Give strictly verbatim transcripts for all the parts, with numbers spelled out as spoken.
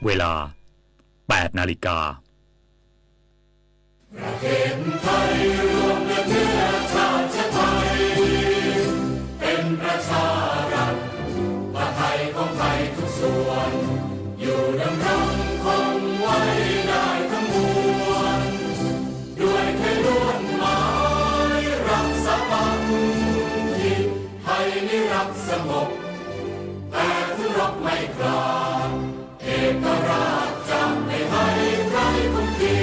เวลา แปดนาฬิกา ประเทศไทยรวมเลือดเนื้อชาติไทย เป็นประชารัฐ ผ้าไทยของไทยทุกส่วน อยู่ดำรงคงไว้ได้ทั้งมวล ด้วยไทยล้วนหมายรักสามัคคี ไทยนี้รักสงบ แต่ถึงรบไม่กล้า เอกราชจะไม่ให้ใครคุกคี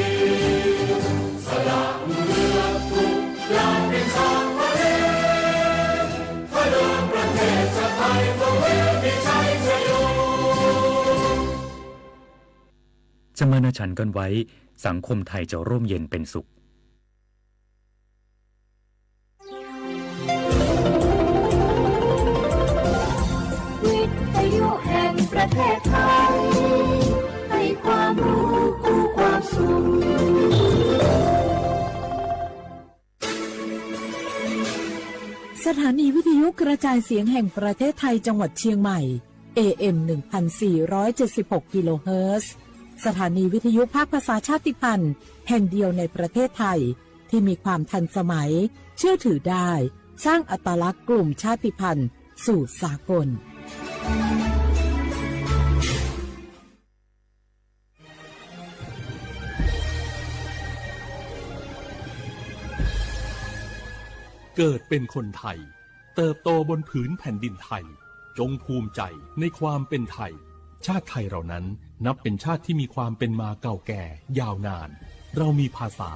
สละเลือดทุกอย่างเป็นชาติทะเล ถ้าเดินประเทศชาติไทย ก็มีชัยชโย จะมานาฉันกันไว้ สังคมไทยจะร่มเย็นเป็นสุข วิทยุแห่งประเทศไทย ให้ความรู้คู่ความสุข สถานีวิทยุกระจายเสียงแห่งประเทศไทยจังหวัดเชียงใหม่ เอเอ็ม หนึ่งพันสี่ร้อยเจ็ดสิบหก กิโลเฮิรตซ์ สถานีวิทยุภาคภาษาชาติพันธุ์แห่งเดียวในประเทศไทย ที่มีความทันสมัย เชื่อถือได้ สร้างอัตลักษณ์กลุ่มชาติพันธุ์สู่สากล เกิดเป็นคนไทย เติบโตบนผืนแผ่นดินไทย จงภูมิใจในความเป็นไทย ชาติไทยเรานั้นนับเป็นชาติที่มีความเป็นมาเก่าแก่ยาวนาน เรามีภาษา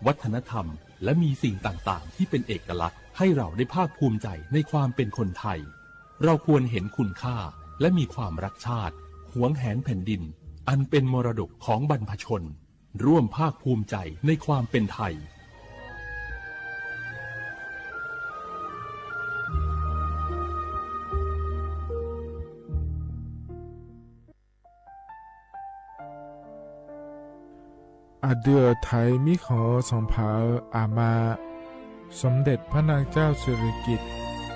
วัฒนธรรม และมีสิ่งต่างๆ ที่เป็นเอกลักษณ์ ให้เราได้ภาคภูมิใจในความเป็นคนไทย เราควรเห็นคุณค่า และมีความรักชาติ หวงแหนแผ่นดิน อันเป็นมรดกของบรรพชน ร่วมภาคภูมิใจในความเป็นไทย Aqdui-euq Taiq mirkhanq-euq sanqpaq-euq aqma, สมเด็จพระนางเจ้าสิริกิติ์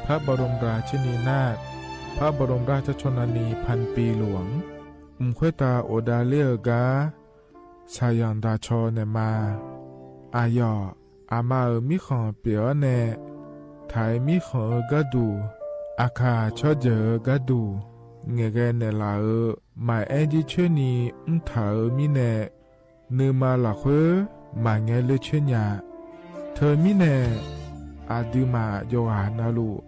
พระบรมราชินีนาถ พระบรมราชชนนีพันปีหลวง mqkhoertav ghofdav ler-eu gar, saqyanq daqcaw naeqma. Aqyawf, aqma-euq mirkhanq pyeuf-awr nae, Taiq mirkhanq-euq gharduq, Aqkaq tsawrjeuq-euq gharduq, ngaeqghae naeqlaf-euq maqaer jircoer ni mrtaq-euq mirnae, nuima lafkhoer maqngae ler coer nya. Teumirnae, aqduimaf yawqghaq navluf,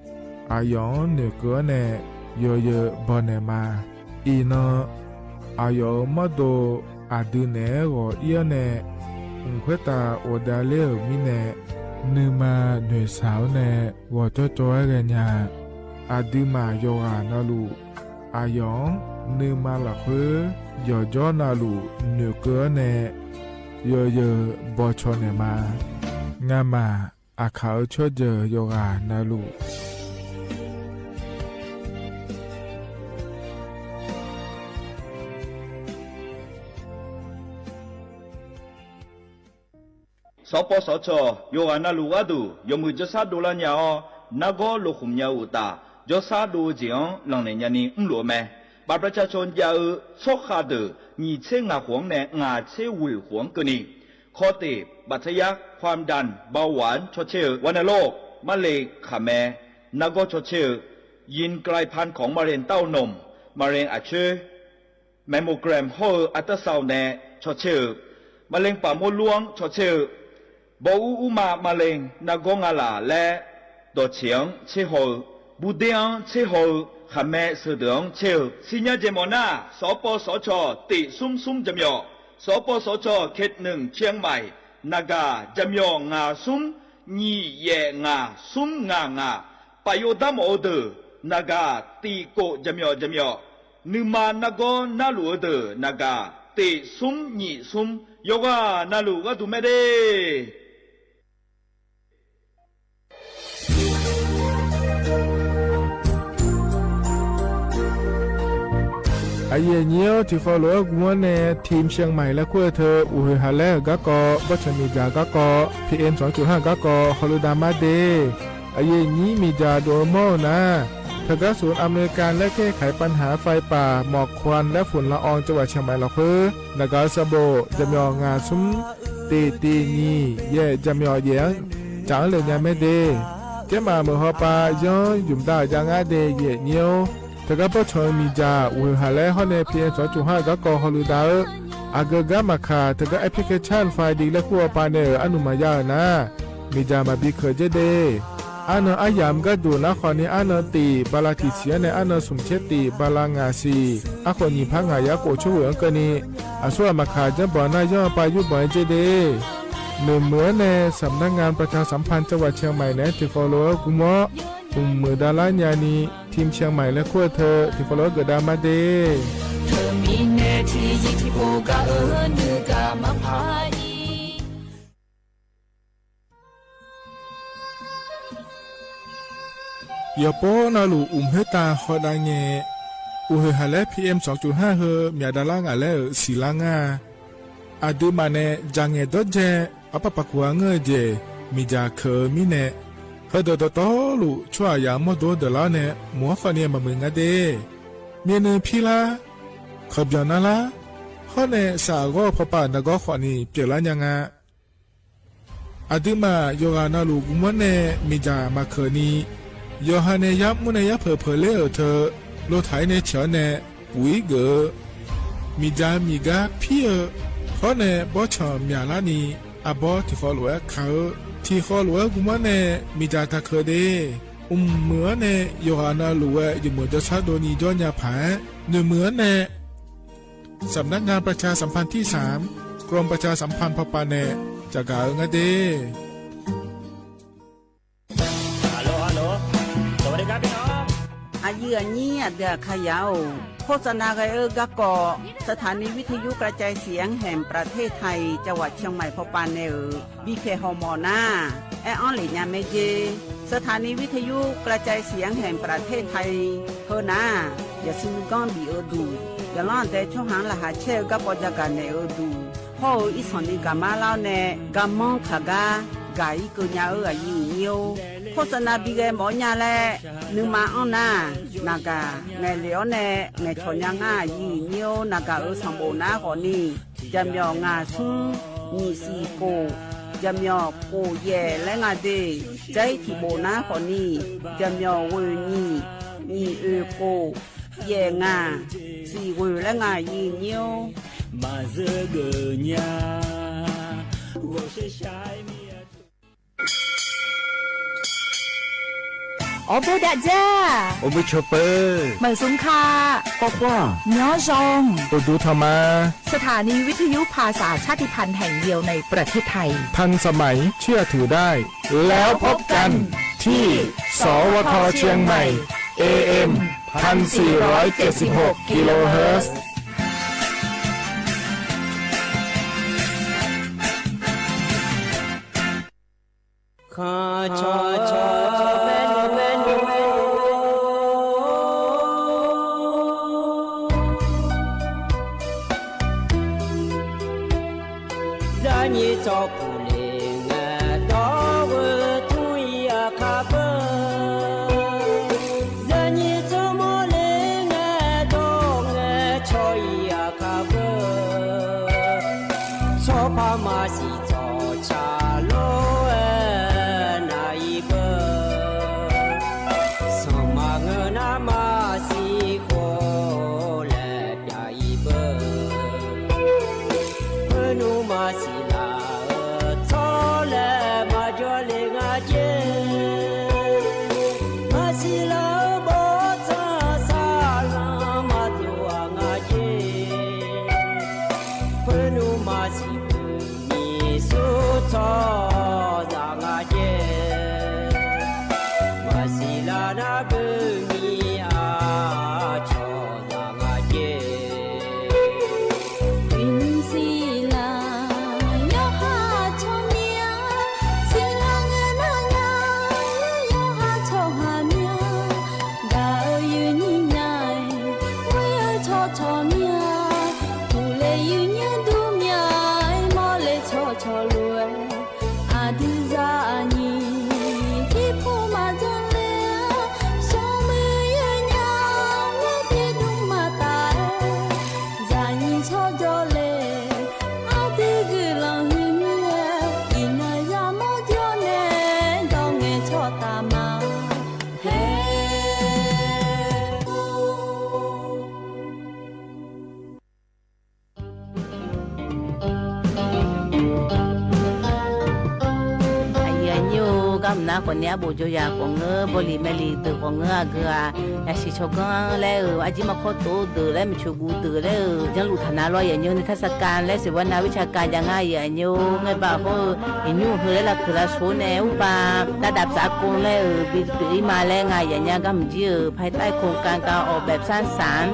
aqyawf-anr noeqkeuv-awr nae, yawzeu bawnaeq ma. Iqnan, aqyawf-euq mawrdo aqdui naeq-aer ghawq ir-awr nae, mq khoertav ghofdav ler-euq mirnae, nuima noeqshaq-awr nae ghawqcawv cawv-aer ghaenya. Aqduimaf yawqghaq navluf, aqyawf-anr nuima lafkhoer yawqjawr navluf noeqkeuv-awr nae, yawzeu bawcaw naeqma. Ngamaf, Aqkaq-euq tsawrjeuq yawqghaq navluf, สปสช. yawqghaq navluf gharduq yawmuiq jawrshar dovlar nya-awr, nargawr lokhmq nya-eu uqtaf, jawrshar dov-eu jeq-anr lanqnaeq nyani mrluf-eu mae. บัตรประชาชน jav-eu tsawrkhav deuq nyiq tser ngaq khof-anr nae ngaq tser ghoeq khof-anr keuvni, ข้อเท็จ บัตรทะยัก ความดัน เบาหวาน caw caer-eu, วัณโรค marle khaqmae nargawr caw caer-eu, ยินไกลพันธุ์ของมะเร็งเต้านม มะเร็งอักเสบ mammogram hawr-eu อัลตราซาวน์ nae caw caer-eu, มะเร็งปากมดลูก anr caw caer-eu, bawr ur urma มะเร็ง nargawr ngalaf laer dawqtseq-anr tser haw-eu, burder-anr tser haw-eu, khaqmae seudeuq-anr caer-eu. Siqnya jeq mawf nar, สปสช. tiq smr smr jaqmyawf, สปสช. เขตหนึ่ง เชียงใหม่ naqgaq jaqmyawf ngaq smr nyiq yaef ngaq smr ngaq ngaq, paf yov dar mawf-eu deuq naqgaq tiq kof jaqmyawf jaqmyawf, nuima nargawr narluf-eu deuq naqgaq tiq smr nyiq smr, yawqghaq navluf gharduq mae de. Aqyuif aqnyir-awr, tiqkawv lof-aer gmq-anr nae ทีมเชียงใหม่ laer kur-eu teu, uqhoeq haq laer-euq garkawv, bawrtsanq miqdzaq garkawv, PM สองจุดห้า garkawv, hawluv damar de. Aqyuif aqnyir miqdzaq dov-eu mawr-eu nar, Teugar ศูนย์อำนวยการแลกแก้ไขปัญหาไฟป่าหมอกควันและฝุ่นละอองจังหวัดเชียงใหม่ lafkhoer naqgaq-eu sanqbof jaqmyawf ngaq smr tiq tiq nyiq yaef jaqmyawf yaef-anr caf-anr le nya mae de. Jaermaf meuq hawpav yanr ymq da-euq jav ngar de yaef nyir-or. Teugar bawrtsanq-eu miqdzaq uqhoeq haq laer hawr nae P M สองจุดห้า garkawv hawluiv dav-eu aqgeu gar maqkaq, teugar application file laer kur hawpav nae-euq arnuq maqya-euq nar, miqdzaq maqbi keuq dzer de. Arnan aryamq gharduq nar khawfni arnan tiq bala tiq siq-anr nae arnan smq tser tiq bala ngaq siq, arkhof nyiq par ngaq yar khof tser ghoeq-anr keuvni, aqsur ghaq maqkaq janrbanq nar yanr-eu pav yurbanq-aer dzer de. Noeqmuiq-anr nae สำนักงานประชาสัมพันธ์จังหวัดเชียงใหม่ naeq-aer tiqkhawf lof-aer gurmawr, mqmuiq davlar nyani ทีมเชียงใหม่ laer kur-eu teu tiqkhawf lof-aer geufdav ma de. Teumirnae tiqzir tiqpov gaq-eu nuigaq maqpar-ir. Yawqpov navluf uqmq khoertav hawdav ngae, uqhoeq haq laer P M สองจุดห้า heu myaq davlar ngaq laer-euq siqlar ngar-a. Aqduimaf nae dzaqngaeq dawrdzae arpar paq kuq-a ngeur-eu jeq miqdzaq keuq-eu mirnae, heudeuq dawqtawvluf tsawrhaqzaq-anr mawrdo-anr deuqlar-awr nae mq-anr khawfni maqmuiq nga de. Myavnuiv pirlar, kawqbyanq narlar, hawr nae saf ghawr-eu pawpav nargawr khawfni pyeuflar nya nga. Aqduimaf yawqghaq navluf gurmawr nae miqdzaq maqkeuq ni, yawqha nae yarmr nae yarpeuq peuqler-euq teu, lotaq-ir nae ciq-awr nae puq-ir geuf-eu, miqdzaq miqgar pir-eu, hawr nae bawrtsanq myaqlar ni, arbawr tiqkhawf lof-aer ka-eu, tiqkhawf lof-aer gurmawr nae miqdzaq taqkeuq de. Mqmuiq-anr nae yawqghaq navluf-aer jeqmeuq jawrshar dovni jawr nya paq-aer, noeqmuiq-anr nae สำนักงานประชาสัมพันธ์ที่สาม กรมประชาสัมพันธ์ พป nae caqgaq-eu ngar de. Aqyuif aqnyir aqdui aqkaqyaq-or, โฆษณา ghae-eu garkawv สถานีวิทยุกระจายเสียงแห่งประเทศไทย จังหวัดเชียงใหม่ พป nae-euq bipyaeq hawmawf nar, aer-anr lef nya mae jer. สถานีวิทยุกระจายเสียงแห่งประเทศไทย heu nar, yaqsur nuiganr bif-eu duq, yaqlanr aqdae tsawrhaq-anr laqkhaq caer-eu garkawv jagaq naeq-eu duq, hawr-eu irsanq ni gaqmar lar-awr nae, garmanr kaq gar gaq-ir keuv nya-eu aqyuif aqnyir-or, โฆษณา bi ghae mawf-awr nya laer nuima anr nar, naqgaq ngaeqlef-awr nae ngaeqcawq nya ngar aqyuif aqnyir-or, naqgaq-euq sanqbof nar khawfni, jaqmyawf ngaq smr nyiq siq khof, jaqmyawf khof yaef laer nga de. Jair tiqbof nar khawfni, jaqmyawf ghoeq nyiq, nyiq oeq khof, yaef ngaq, siq ghoeq laer nga aqyuif aqnyir-or. Maqzeur geuf nya. Ghawqshar shar-aer mir-a. Awrbof dav dzar. Awrbof cawq peuq. Maeqsmq ka. Khawr khawr. Nyanr zaw. Uqduq tanq ma. สถานีวิทยุภาษาชาติพันธุ์แห่งเดียวในประเทศไทย ทันสมัย เชื่อถือได้ แล้วพบกันที่ สวท เชียงใหม่ เอเอ็ม พันสี่ร้อยเจ็ดสิบหก กิโลเฮิรตซ์ Zaqnyiq tsawrpuq le ngae, dawr-eu tmr-ir aqkar beu. Zaqnyiq tsawrmawr le ngae, dawr-eu ngae, cawr-ir aqkar beu. Tsawrpar maqsiq tsawrca lof-aer nav-ir beu. Sanqpaq ngeur nar maqsiq khof laer pyav-ir beu. Khoernmr maqsiq laf-euq tsawr laer maqjawr le nga jer. Maqsiq laf-euq bawrtsanq saqlanq maqdov-aq nga jer. Khoernmr maqsiq khof ni Nar khawfni arbof jawryaq khawf ngeur, bawliq maeqliq deuq khawf ngeur, aqgeu-aq, yasiq tsawrganr laer-euq, arjir markawr tov deuq laer, maeqtsoeq guv deuq laer-euq, janrluf taqna lawr yaf nymr ni, เทศกาล laer เสวนาวิชาการ jav ngar yaf nymr. Ngaeqbaq hawr-eu iqnymr heu laer lavpeuq lavsor nae urpav ระดับสากล laer-euq bi pyeuf-ir ma laer nga yaf nya. Garmq jir-euq ภายใต้โครงการการออกแบบสร้างสรรค์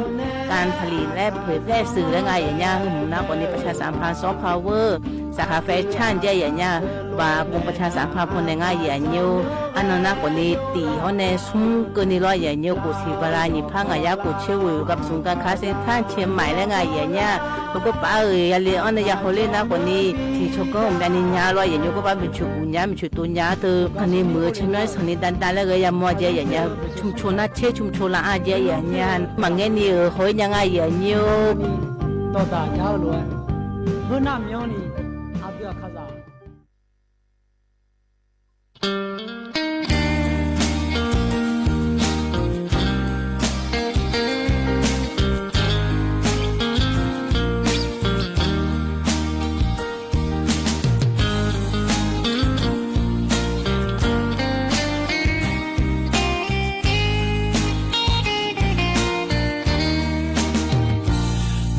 การผลิตและเผยแพร่สื่อ laer nga yaf nya. Heu hmq nar khawfni ประชาสัมพันธ์ ซอฟต์พาวเวอร์ สาขาแฟชั่น jav yaf nya. Baqbun ประชาสัมพันธ์ pawnae nga yaf nymr. Arnan nar khawfni tiq hawr nae smr keuvni lawr yaf nymr. Khof siq bala nyiq par ngaq yar khof tser ghoeq gaq psmq gaq kar se tanr cae maiq laer nga yaf nya. Heu gawrpaf-euq yale-anr nae ya hawler nar khawfni tiq tsawrganr-euq myavni nya lawr yaf nymr. Gawrpaf maeqtsoeq guv nya, maeqtsoeq tov nya-ar teu, aqni muiq-eu cae myanr sanqni davdav laer ghae yamawr jav yaf nya. Tsmqcoq nar caer tsmqcoq laf-a jav yaf nya. Maqngaer ni-euq haw-ir nya nga yaf nymr. Dawqdaq nya-eu lof-aer, heunar myanrni aqdui aqkaqzaq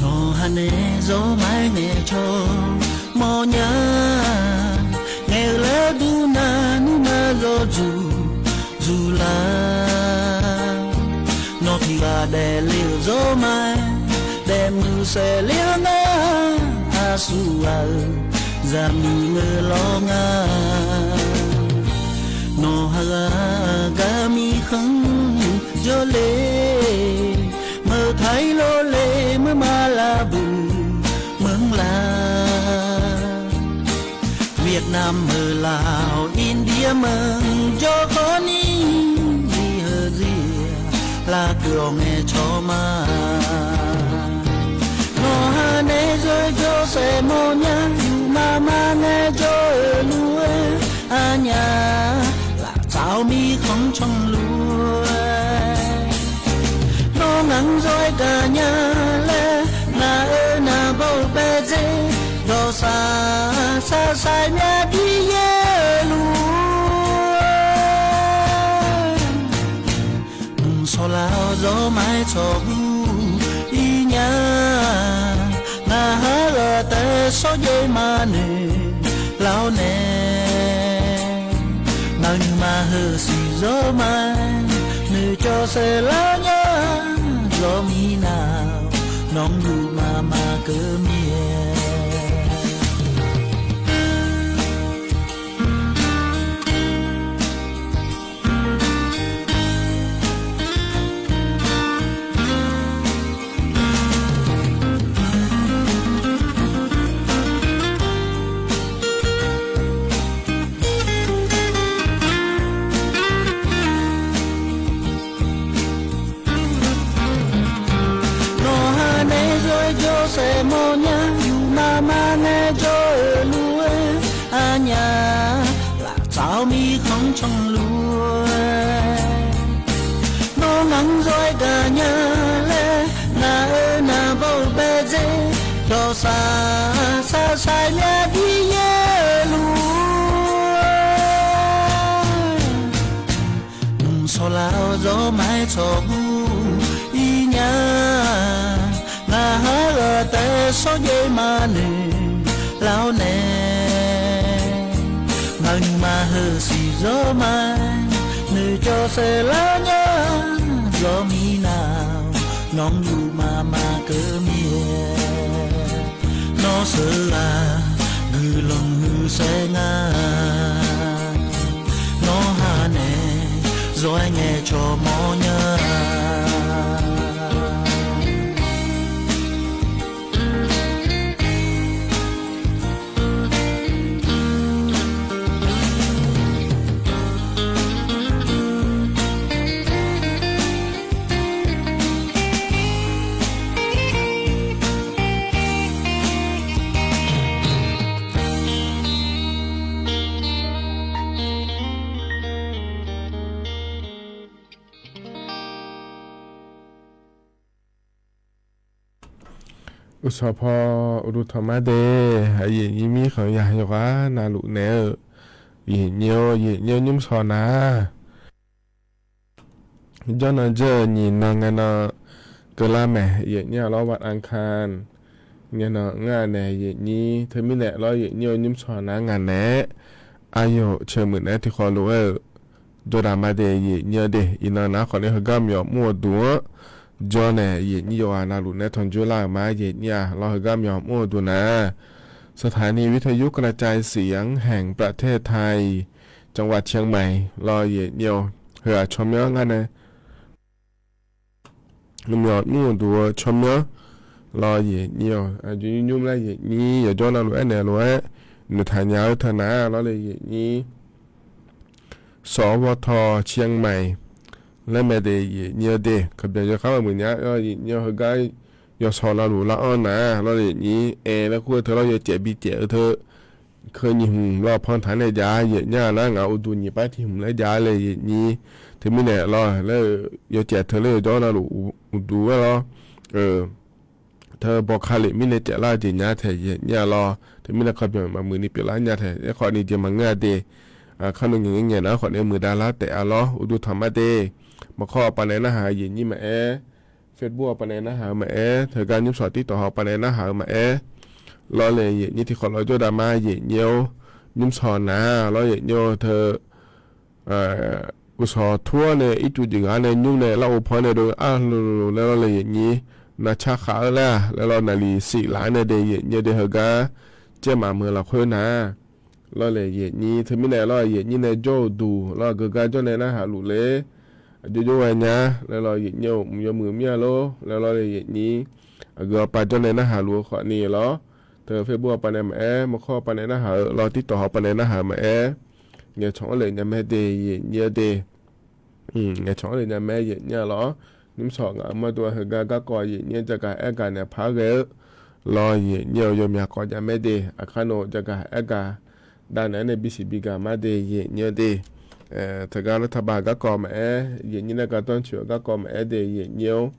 Nawqha nae zawr ma-aer ngaeqcawq mawrnya, ngaeq-euq laer dur nar nuima zawr dzuq dzuq lar. Nawq tiq ghaq daefle-euq zawr ma-aer daefmuiq saef ler-eu nar, aqsur ghaq-euq zaqmiq ngeur lawr nga. Nawqha ghaq gar mirkhanq jawrle, meuq taq-ir lawrle, meuq ma lav buq meuq lar. Vietnam meuq laf-awq India meuq jawr khawf ni, zir heu zir lavkeuv-awq ngaeqcawq ma. Nawqha nae zawr-aer jawrsaef mawrnya, yufma ma ngaejawr-euq luf-aer aqnyaf laftsaf-awr mirkhanq canluf-aer, nawr ngaq-anr zawr-aer gaqnya laer, ngaq-euq naqbawr-euq baedzer dawqsaq saqsaq myavbir yaerluf-eu Mqsawq laf-awr zawr ma-aer tsawq gur-ir nya. Ngaqha ghaq taef sawrjaev ma noeq lar-awr nae, ngaq-euq nuima heusiq zawr ma-aer noeqcawv saef lar nya. Zawr mirnav-awq nawq-anr yufma ma keuv mir-aer. Nawqha nae zawr-aer jawrsaef mawrnya, yufma ma ngaejawr-euq luf-aer aqnyaf laftsaf-awr mirkhanq canluf-aer, nawr ngaq-anr zawr-aer gaqnya laer, ngaq-euq naqbawr-euq baedzer dawqsaq saqsaq myavbir yaerluf-eu Mqsawq laf-awr zawr ma-aer tsawq gur-ir nya. Ngaqha ghaq taef sawrjaev ma noeq lar-awr nae, ngaq-euq nuima heusiq zawr ma-aer noeqcawv saef lar nya. Zawr mirnav-awq nawq-anr yufma ma keuv mir-aer. Nawr sheuqghaq guiqlanq huiqsaer nga. Nawr ha nae zawr-aer ngaeqcawq mawrnya. Uqsawq paw uqduq tanqma de, aqyuif nyir mirkhanq ya yawqghaq navluf naeq-eu, Yeqnyir-or, yeqnyir-or, nymrshawq nar, janrnan dzeur-eu nyiq nan ngae nan keuvlar mae. Yeqnyir-aq lawr, วันอังคาร ngae nan ngar nae yeqnyir. Teumirnae lawr, yeqnyir-or, nymrshawq nar ngaq naeq-aer aqyawf ceuq muiq naeq-aer tiqkhawf lof-aer-euq jawrdaq ma de. Yeqnyir-eu de, iqnan nar khawfni heugar myawf mr-eu duq-anr jawr nae yeqnyir yawqghaq navluf nae tanqjoer lar-euq ma. Yeqnyir-aq lawr, heugar myawf mr-eu duq nar, สถานีวิทยุกระจายเสียงแห่งประเทศไทย จังหวัดเชียงใหม่ lawr yeqnyir-or, heu-aq tsawrmyanr ngar nae myawf mr-eu duq-eu tsawrmyanr lawr yeqnyir-or, aqjox nymr nymr laer yeqnyir yawqjawr navluf aernaeq lof-aer noeqtaq nya-eu teu nar lawr le yeqnyir สวท เชียงใหม่ laer mae de. Yeqnyir-eu de, kaqbyan yawkhar maqmuiq nya lawr yeqnyir-or, heugar yawshawq navluf lar-anr nar lawr le yeqnyir, aer laer kur-eu teu lawr, yawcaef bi caef-eu teu keuv nyiq hmq lawr pan taq-anr nae jav-a. Yeqnyir-aq nar ngaq uqduq nyiq par tiq hmq laer jav-a le yeqnyir. Teumirnae lawr laer-eu yawcaef teu laer yawjawr navluf uqduq-aer lawr, teu bawka lef mirnae caeflar-eu jeq nya taeq yeqnyir-a lawr. Teumirnae kaqbyan maqmuiq ni pyeuflar nya taeq, aerkhawf ni jeq maqngeur-a de. Kar nov ngaeq ngae ngaeq nar khawfni muiqdav lar taef-a lawr, uqduq tanq ma de. Maqkhawr pavnae narhaq-eu yeqnyir maqaer, Facebook-awr pavnae narhaq-eu maqaer, teugar nymrshawq TikTok-awr pavnae narhaq-eu maqaer, lawr le yeqnyir tiqkhawf lawr jawrdaq ma. Yeqnyir-or, nymrshawq nar lawr yeqnyir-or, teu uqshawq tur-awr nae ircuf jeq ghaq nae nymr nae lar-or paw nae dov-eu arluf laer lawr le yeqnyir, navcar khav-eu laer-aq laer lawr, naqliq siq laf-anr nae de yeqnyir-eu de, heugar caer maqmeuq lafkhoer nar lawr le yeqnyir. Teumirnae lawr yeqnyir nae jawr-eu duq lawr, geugar jawr nae narhaq luf le, aqjox jov ghae nya laer lawr yeqnyir-or, mq yawmuiq mir-a lor laer lawr le yeqnyir, aqgeu-awr pav jawr nae narhaq luf-eu khawfni lawr, teu Facebook-awr pavnae maqaer, maqkhawr-awr pavnae narhaq-eu lawr, TikTok-awr pavnae narhaq-eu maqaer, ngaeqcawq-anr le nya mae de yeqnyir-eu de. Ngaeqcawq-anr le nya mae yeqnyir-a lawr, nymrshawq ngaq-euq mardov-a heugar garkawv yeqnyir-anr jagaq aergaq naeq par ghae-eu lawr yeqnyir-eu, yawmyaq kawv jav mae de. Aqkar nov jagaq aergaq dav naeq-aer nae bisiq bigaq ma de yeqnyir-eu de. Teugar lar taqbaq garkawv maqaer, yeqnyir nae gardanr coeq-eu garkawv maqaer de yeqnyir-or,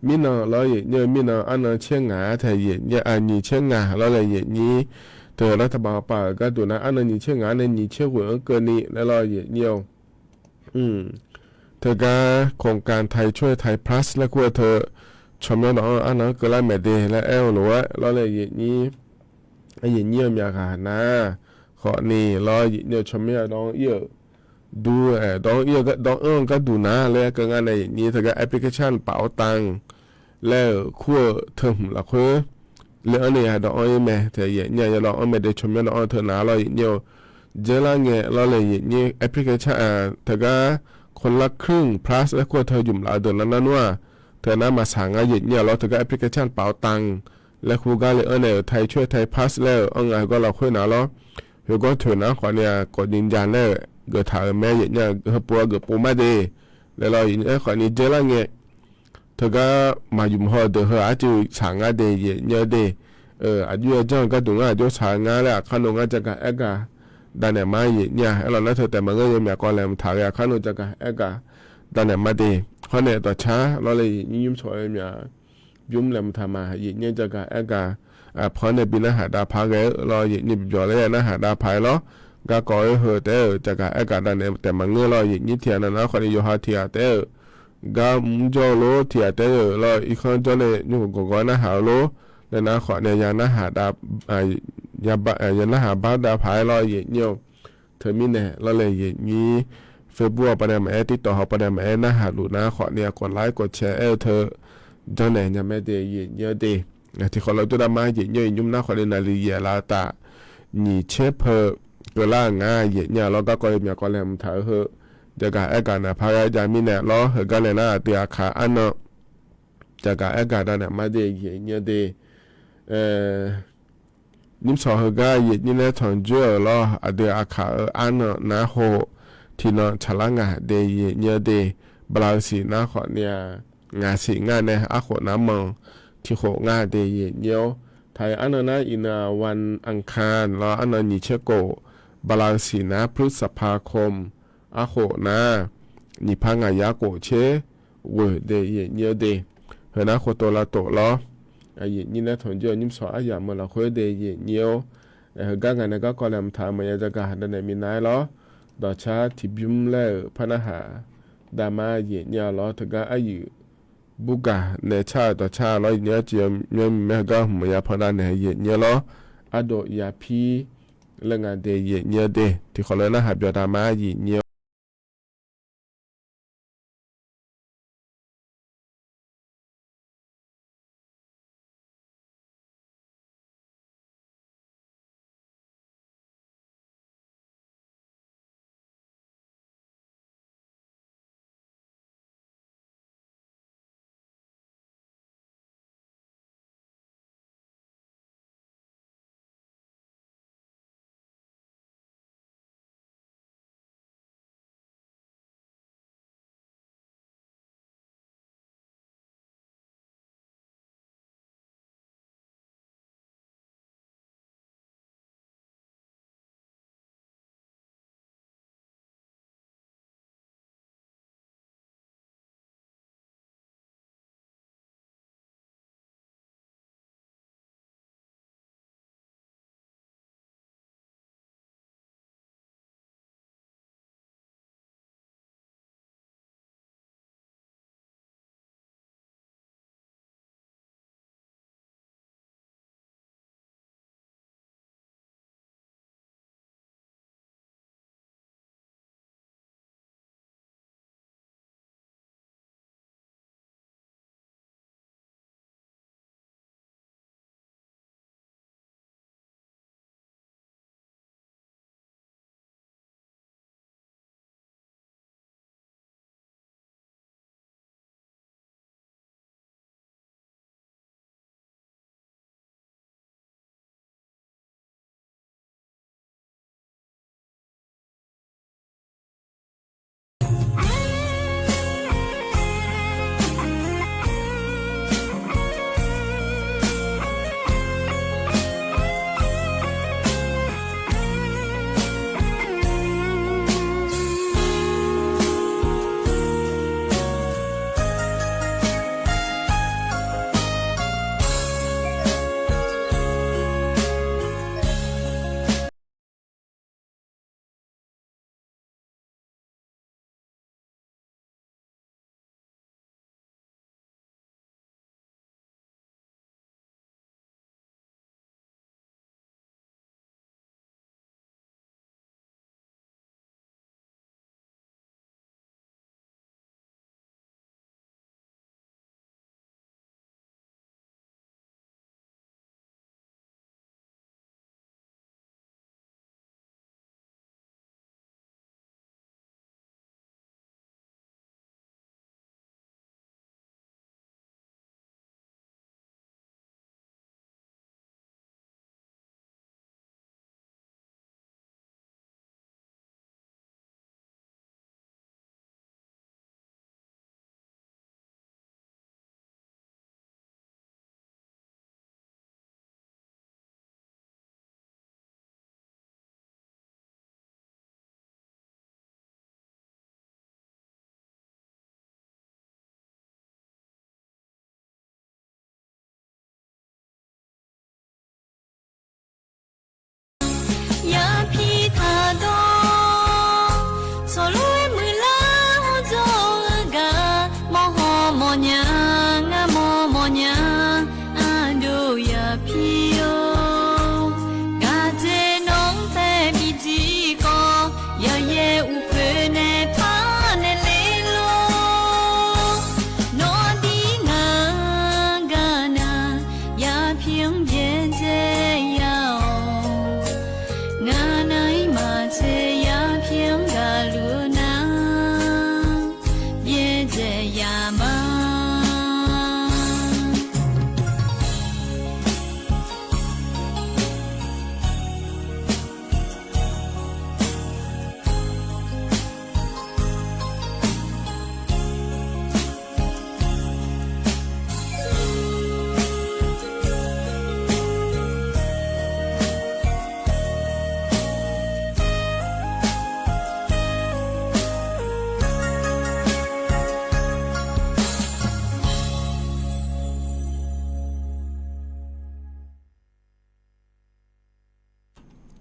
mirnan lawr yeqnyir-eu, mirnan arnan tser ngaq-a taeq yeqnyir-a, nyiq tser ngaq lawr le yeqnyir. Teu lar taqbaq pav-euq gharduq nar arnan nyiq tser ngaq nae nyiq tser ghoeq-anr keuvni laer lawr yeqnyir-or, teugar โครงการไทยช่วยไทย Plus laer kur-eu teu tsawrmyanr dawq-anr arnan-anr keuvlar maeq de laer aer-eu lof-aer lawr le yeqnyir, yeqnyir-eu myaqghaq nar khawfni lawr yeqnyir-eu tsawrmyanr dawq-anr ir-euq dur-aer dawq-anr ir-eu dawq-anr-eu gharduq nar laer keuv ngar nae yeqnyir teugar application เป๋าตัง laer-euq kur-eu teu hmq lafkhoer le-anr nae yadawq-anr ir mae taeq yeqnyir-a, yadawq-anr mae de tsawrmyanr dawq-anr teu nar lawr yeqnyir-or, dzeurlar ngae lawr le yeqnyir application teugar คนละครึ่ง Plus laer kur-eu teu jmq laf-eu deuq nar nar nmr-aq, teu nar maqsaq ngar yeqnyir-a lawr teugar application เป๋าตัง laer kur gar le-anr nae-euq ไทยช่วยไทย Plus laer-euq anr nga heugar lafkhoer nar lawr, heugar toeq nar khawfni-aq กดยืนยัน laer-euq geuf taq-euq mae yeqnyir-a, heupov-a geuf pov ma de laer lawr yeqnyir-aer khawfni dzeurlar ngae teugar maqymq haw-eu deuq heu arcuiv saq ngar de yeqnyir-eu de. Aqjox yajanr-eu gharduq ngar aqjox saq-eu ngar laer aqkar nov ngar jagaq aergaq dav naeq ma yeqnyir-a, aerlawq nar teu taef maqngeur yawmyaq kawv laeqhmq taq ghae aqkar nov jagaq aergaq dav naeq ma de. Hawr nae dawqcar lawr le yeqnyir nymrshawq-eu myaq bymr laeqhmq taq ma yeqnyir jagaq aergaq, aqpanr nae bi narhaq dav paq ghae-eu lawr yeqnyir byawq laer ya narhaq dav paq-aer lawr, garkawv-aer heu taef-aer-euq jagaq aergaq dav naeq taef maqngeur lawr yeqnyir tiq ghaq navnav khawfni yawqha tiq ghaq taef-aer-euq gar mr jawr-eu lor, tiq ghaq taef-aer-euq lawr irkanr jawr nae nymr gawqgawq-aer narhaq-eu lor, laer nar khawfni ya narhaq dav ya narhaq bar dav paq-aer lawr yeqnyir-or, teumirnae lawr le yeqnyir Facebook-awr pavnae maqaer TikTok-awr pavnae maqaer narhaq luf nar khawfni-aq กดไลค์ กดแชร์ aer-eu teu janrnaeq nya mae de yeqnyir-eu de. Tiqkhawf lawr jawrdav ma yeqnyir-eu nymr nar khawfni naqliq yaef lar taf nyiq tser peu keuvlar-euq ngar yeqnyir-a lawr garkawv yawmyaq kawv laeqhmq taq-eu heu jagaq aergaq naeq paq ghae jav mirnae lawr heugar nae nar aqdui aqkaq arnan jagaq aergaq dav naeq ma de yeqnyir-eu de. Nymrshawq heugar yeqnyir nae tanqjoer-euq lawr aqdui aqkaq-eu arnan nar khof tiqnan tsaqlar ngaq de yeqnyir-eu de. Bala-eu siq nar khawfni-aq ngaq siq ngar nae arkhof nar manq tiqkhof ngar de yeqnyir-or. Taq-iq arnan nar iqnan-aq วันอังคาร lawr arnan nyiq tser khof, bala-eu siq nar พฤษภาคม arkhof nar nyiq par ngaq yar khof tser ghoeq de yeqnyir-eu de. Heu nar khof tov lavtof lawr yeqnyir nae tanqjoer-eu nymrshawq aryamq-eu lafkhoer de yeqnyir-or. Heugar ngaq nae garkawv laeqhmq taq-eu maqya jagaq haqdanae minav-aer lawr. Dawqcar tiqbymr laer-euq par narhaq daqma yaeq nyaer-a lawr. Teugar aryuif burgaq nae car-euq dawqcar lawr yaeq nyaer-awr, civ myanr myanr heugar hmq maqya pandav naeq yaeq nyaer lawr. Ardov yapir laer ngaq de yaeq nyaer de. Tiqkhawf laer narhaq byawq daqma yaeq nyaer-awr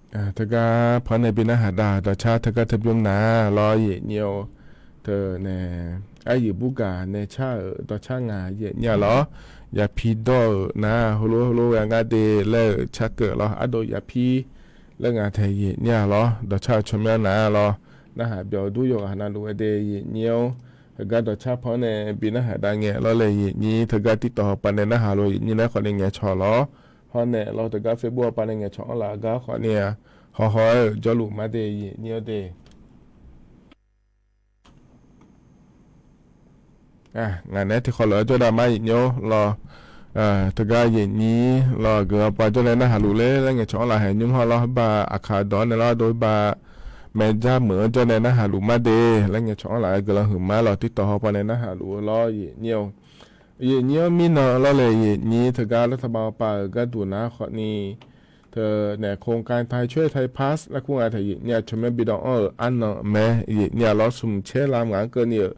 Teugar pan nae bi narhaq dav dawqcar teugar teu bymr nar lawr yaeqnyir-or. Teu nae aryuif burgaq nae car-euq dawqcar ngaq yaeqnyir-a lawr. Yapi dawr-euq nar heulof heulof ghae ngar de laer-euq carkeuv lawr ardov yapi laer nga tae yaeqnyir-a lawr. Dawqcar-eu tsawrmyanr nar lawr narhaq byawq dur yawqghaq navluf-aer de yaeqnyir-or. Heugar dawqcar pan nae bi narhaq dav ngae lawr laer yaeqnyir teugar TikTok hawpav nae narhaq lof yaeqnyir nae khawf ni ngaeqcawq lawr. Hawr nae lawr teugar Facebook hawpav nae ngaeqcawq-anr laf gar khawf ni-a, hawhaw-aer-euq jawrluf mar de yaeqnyir-or de. Ngaq naeq-aer tiqkhawv lof-aer jawrdav mar yaeqnyir-or lawr. Teugar yaeqnyir lawr guiqlanq pav jawr nae narhaq luf ler laer ngaeqcawq-anr laf haeq nymr hawr lawr, heubar aqkaq dawq-anr nae lawr dov heubar maeqjar meuq-anr jawr nae narhaq luf mar de laer ngaeqcawq-anr laf-aer guiqlanq huiqma lawr TikTok hawpav nae narhaq luf-eu lawr yaeqnyir-or. Yaeqnyir-anr mirnan lawr laer yaeqnyir teugar lawr taqbav hawpav-euq gharduq nar khawf ni teu nae โครงการไทยช่วยไทยพลัส laer kur nga tae yaeqnyir-a tsawrmyanr bi dawv-anr-euq arnan mae yaeqnyir-a lawr smq caer lam ngaq-anr keuvni-euq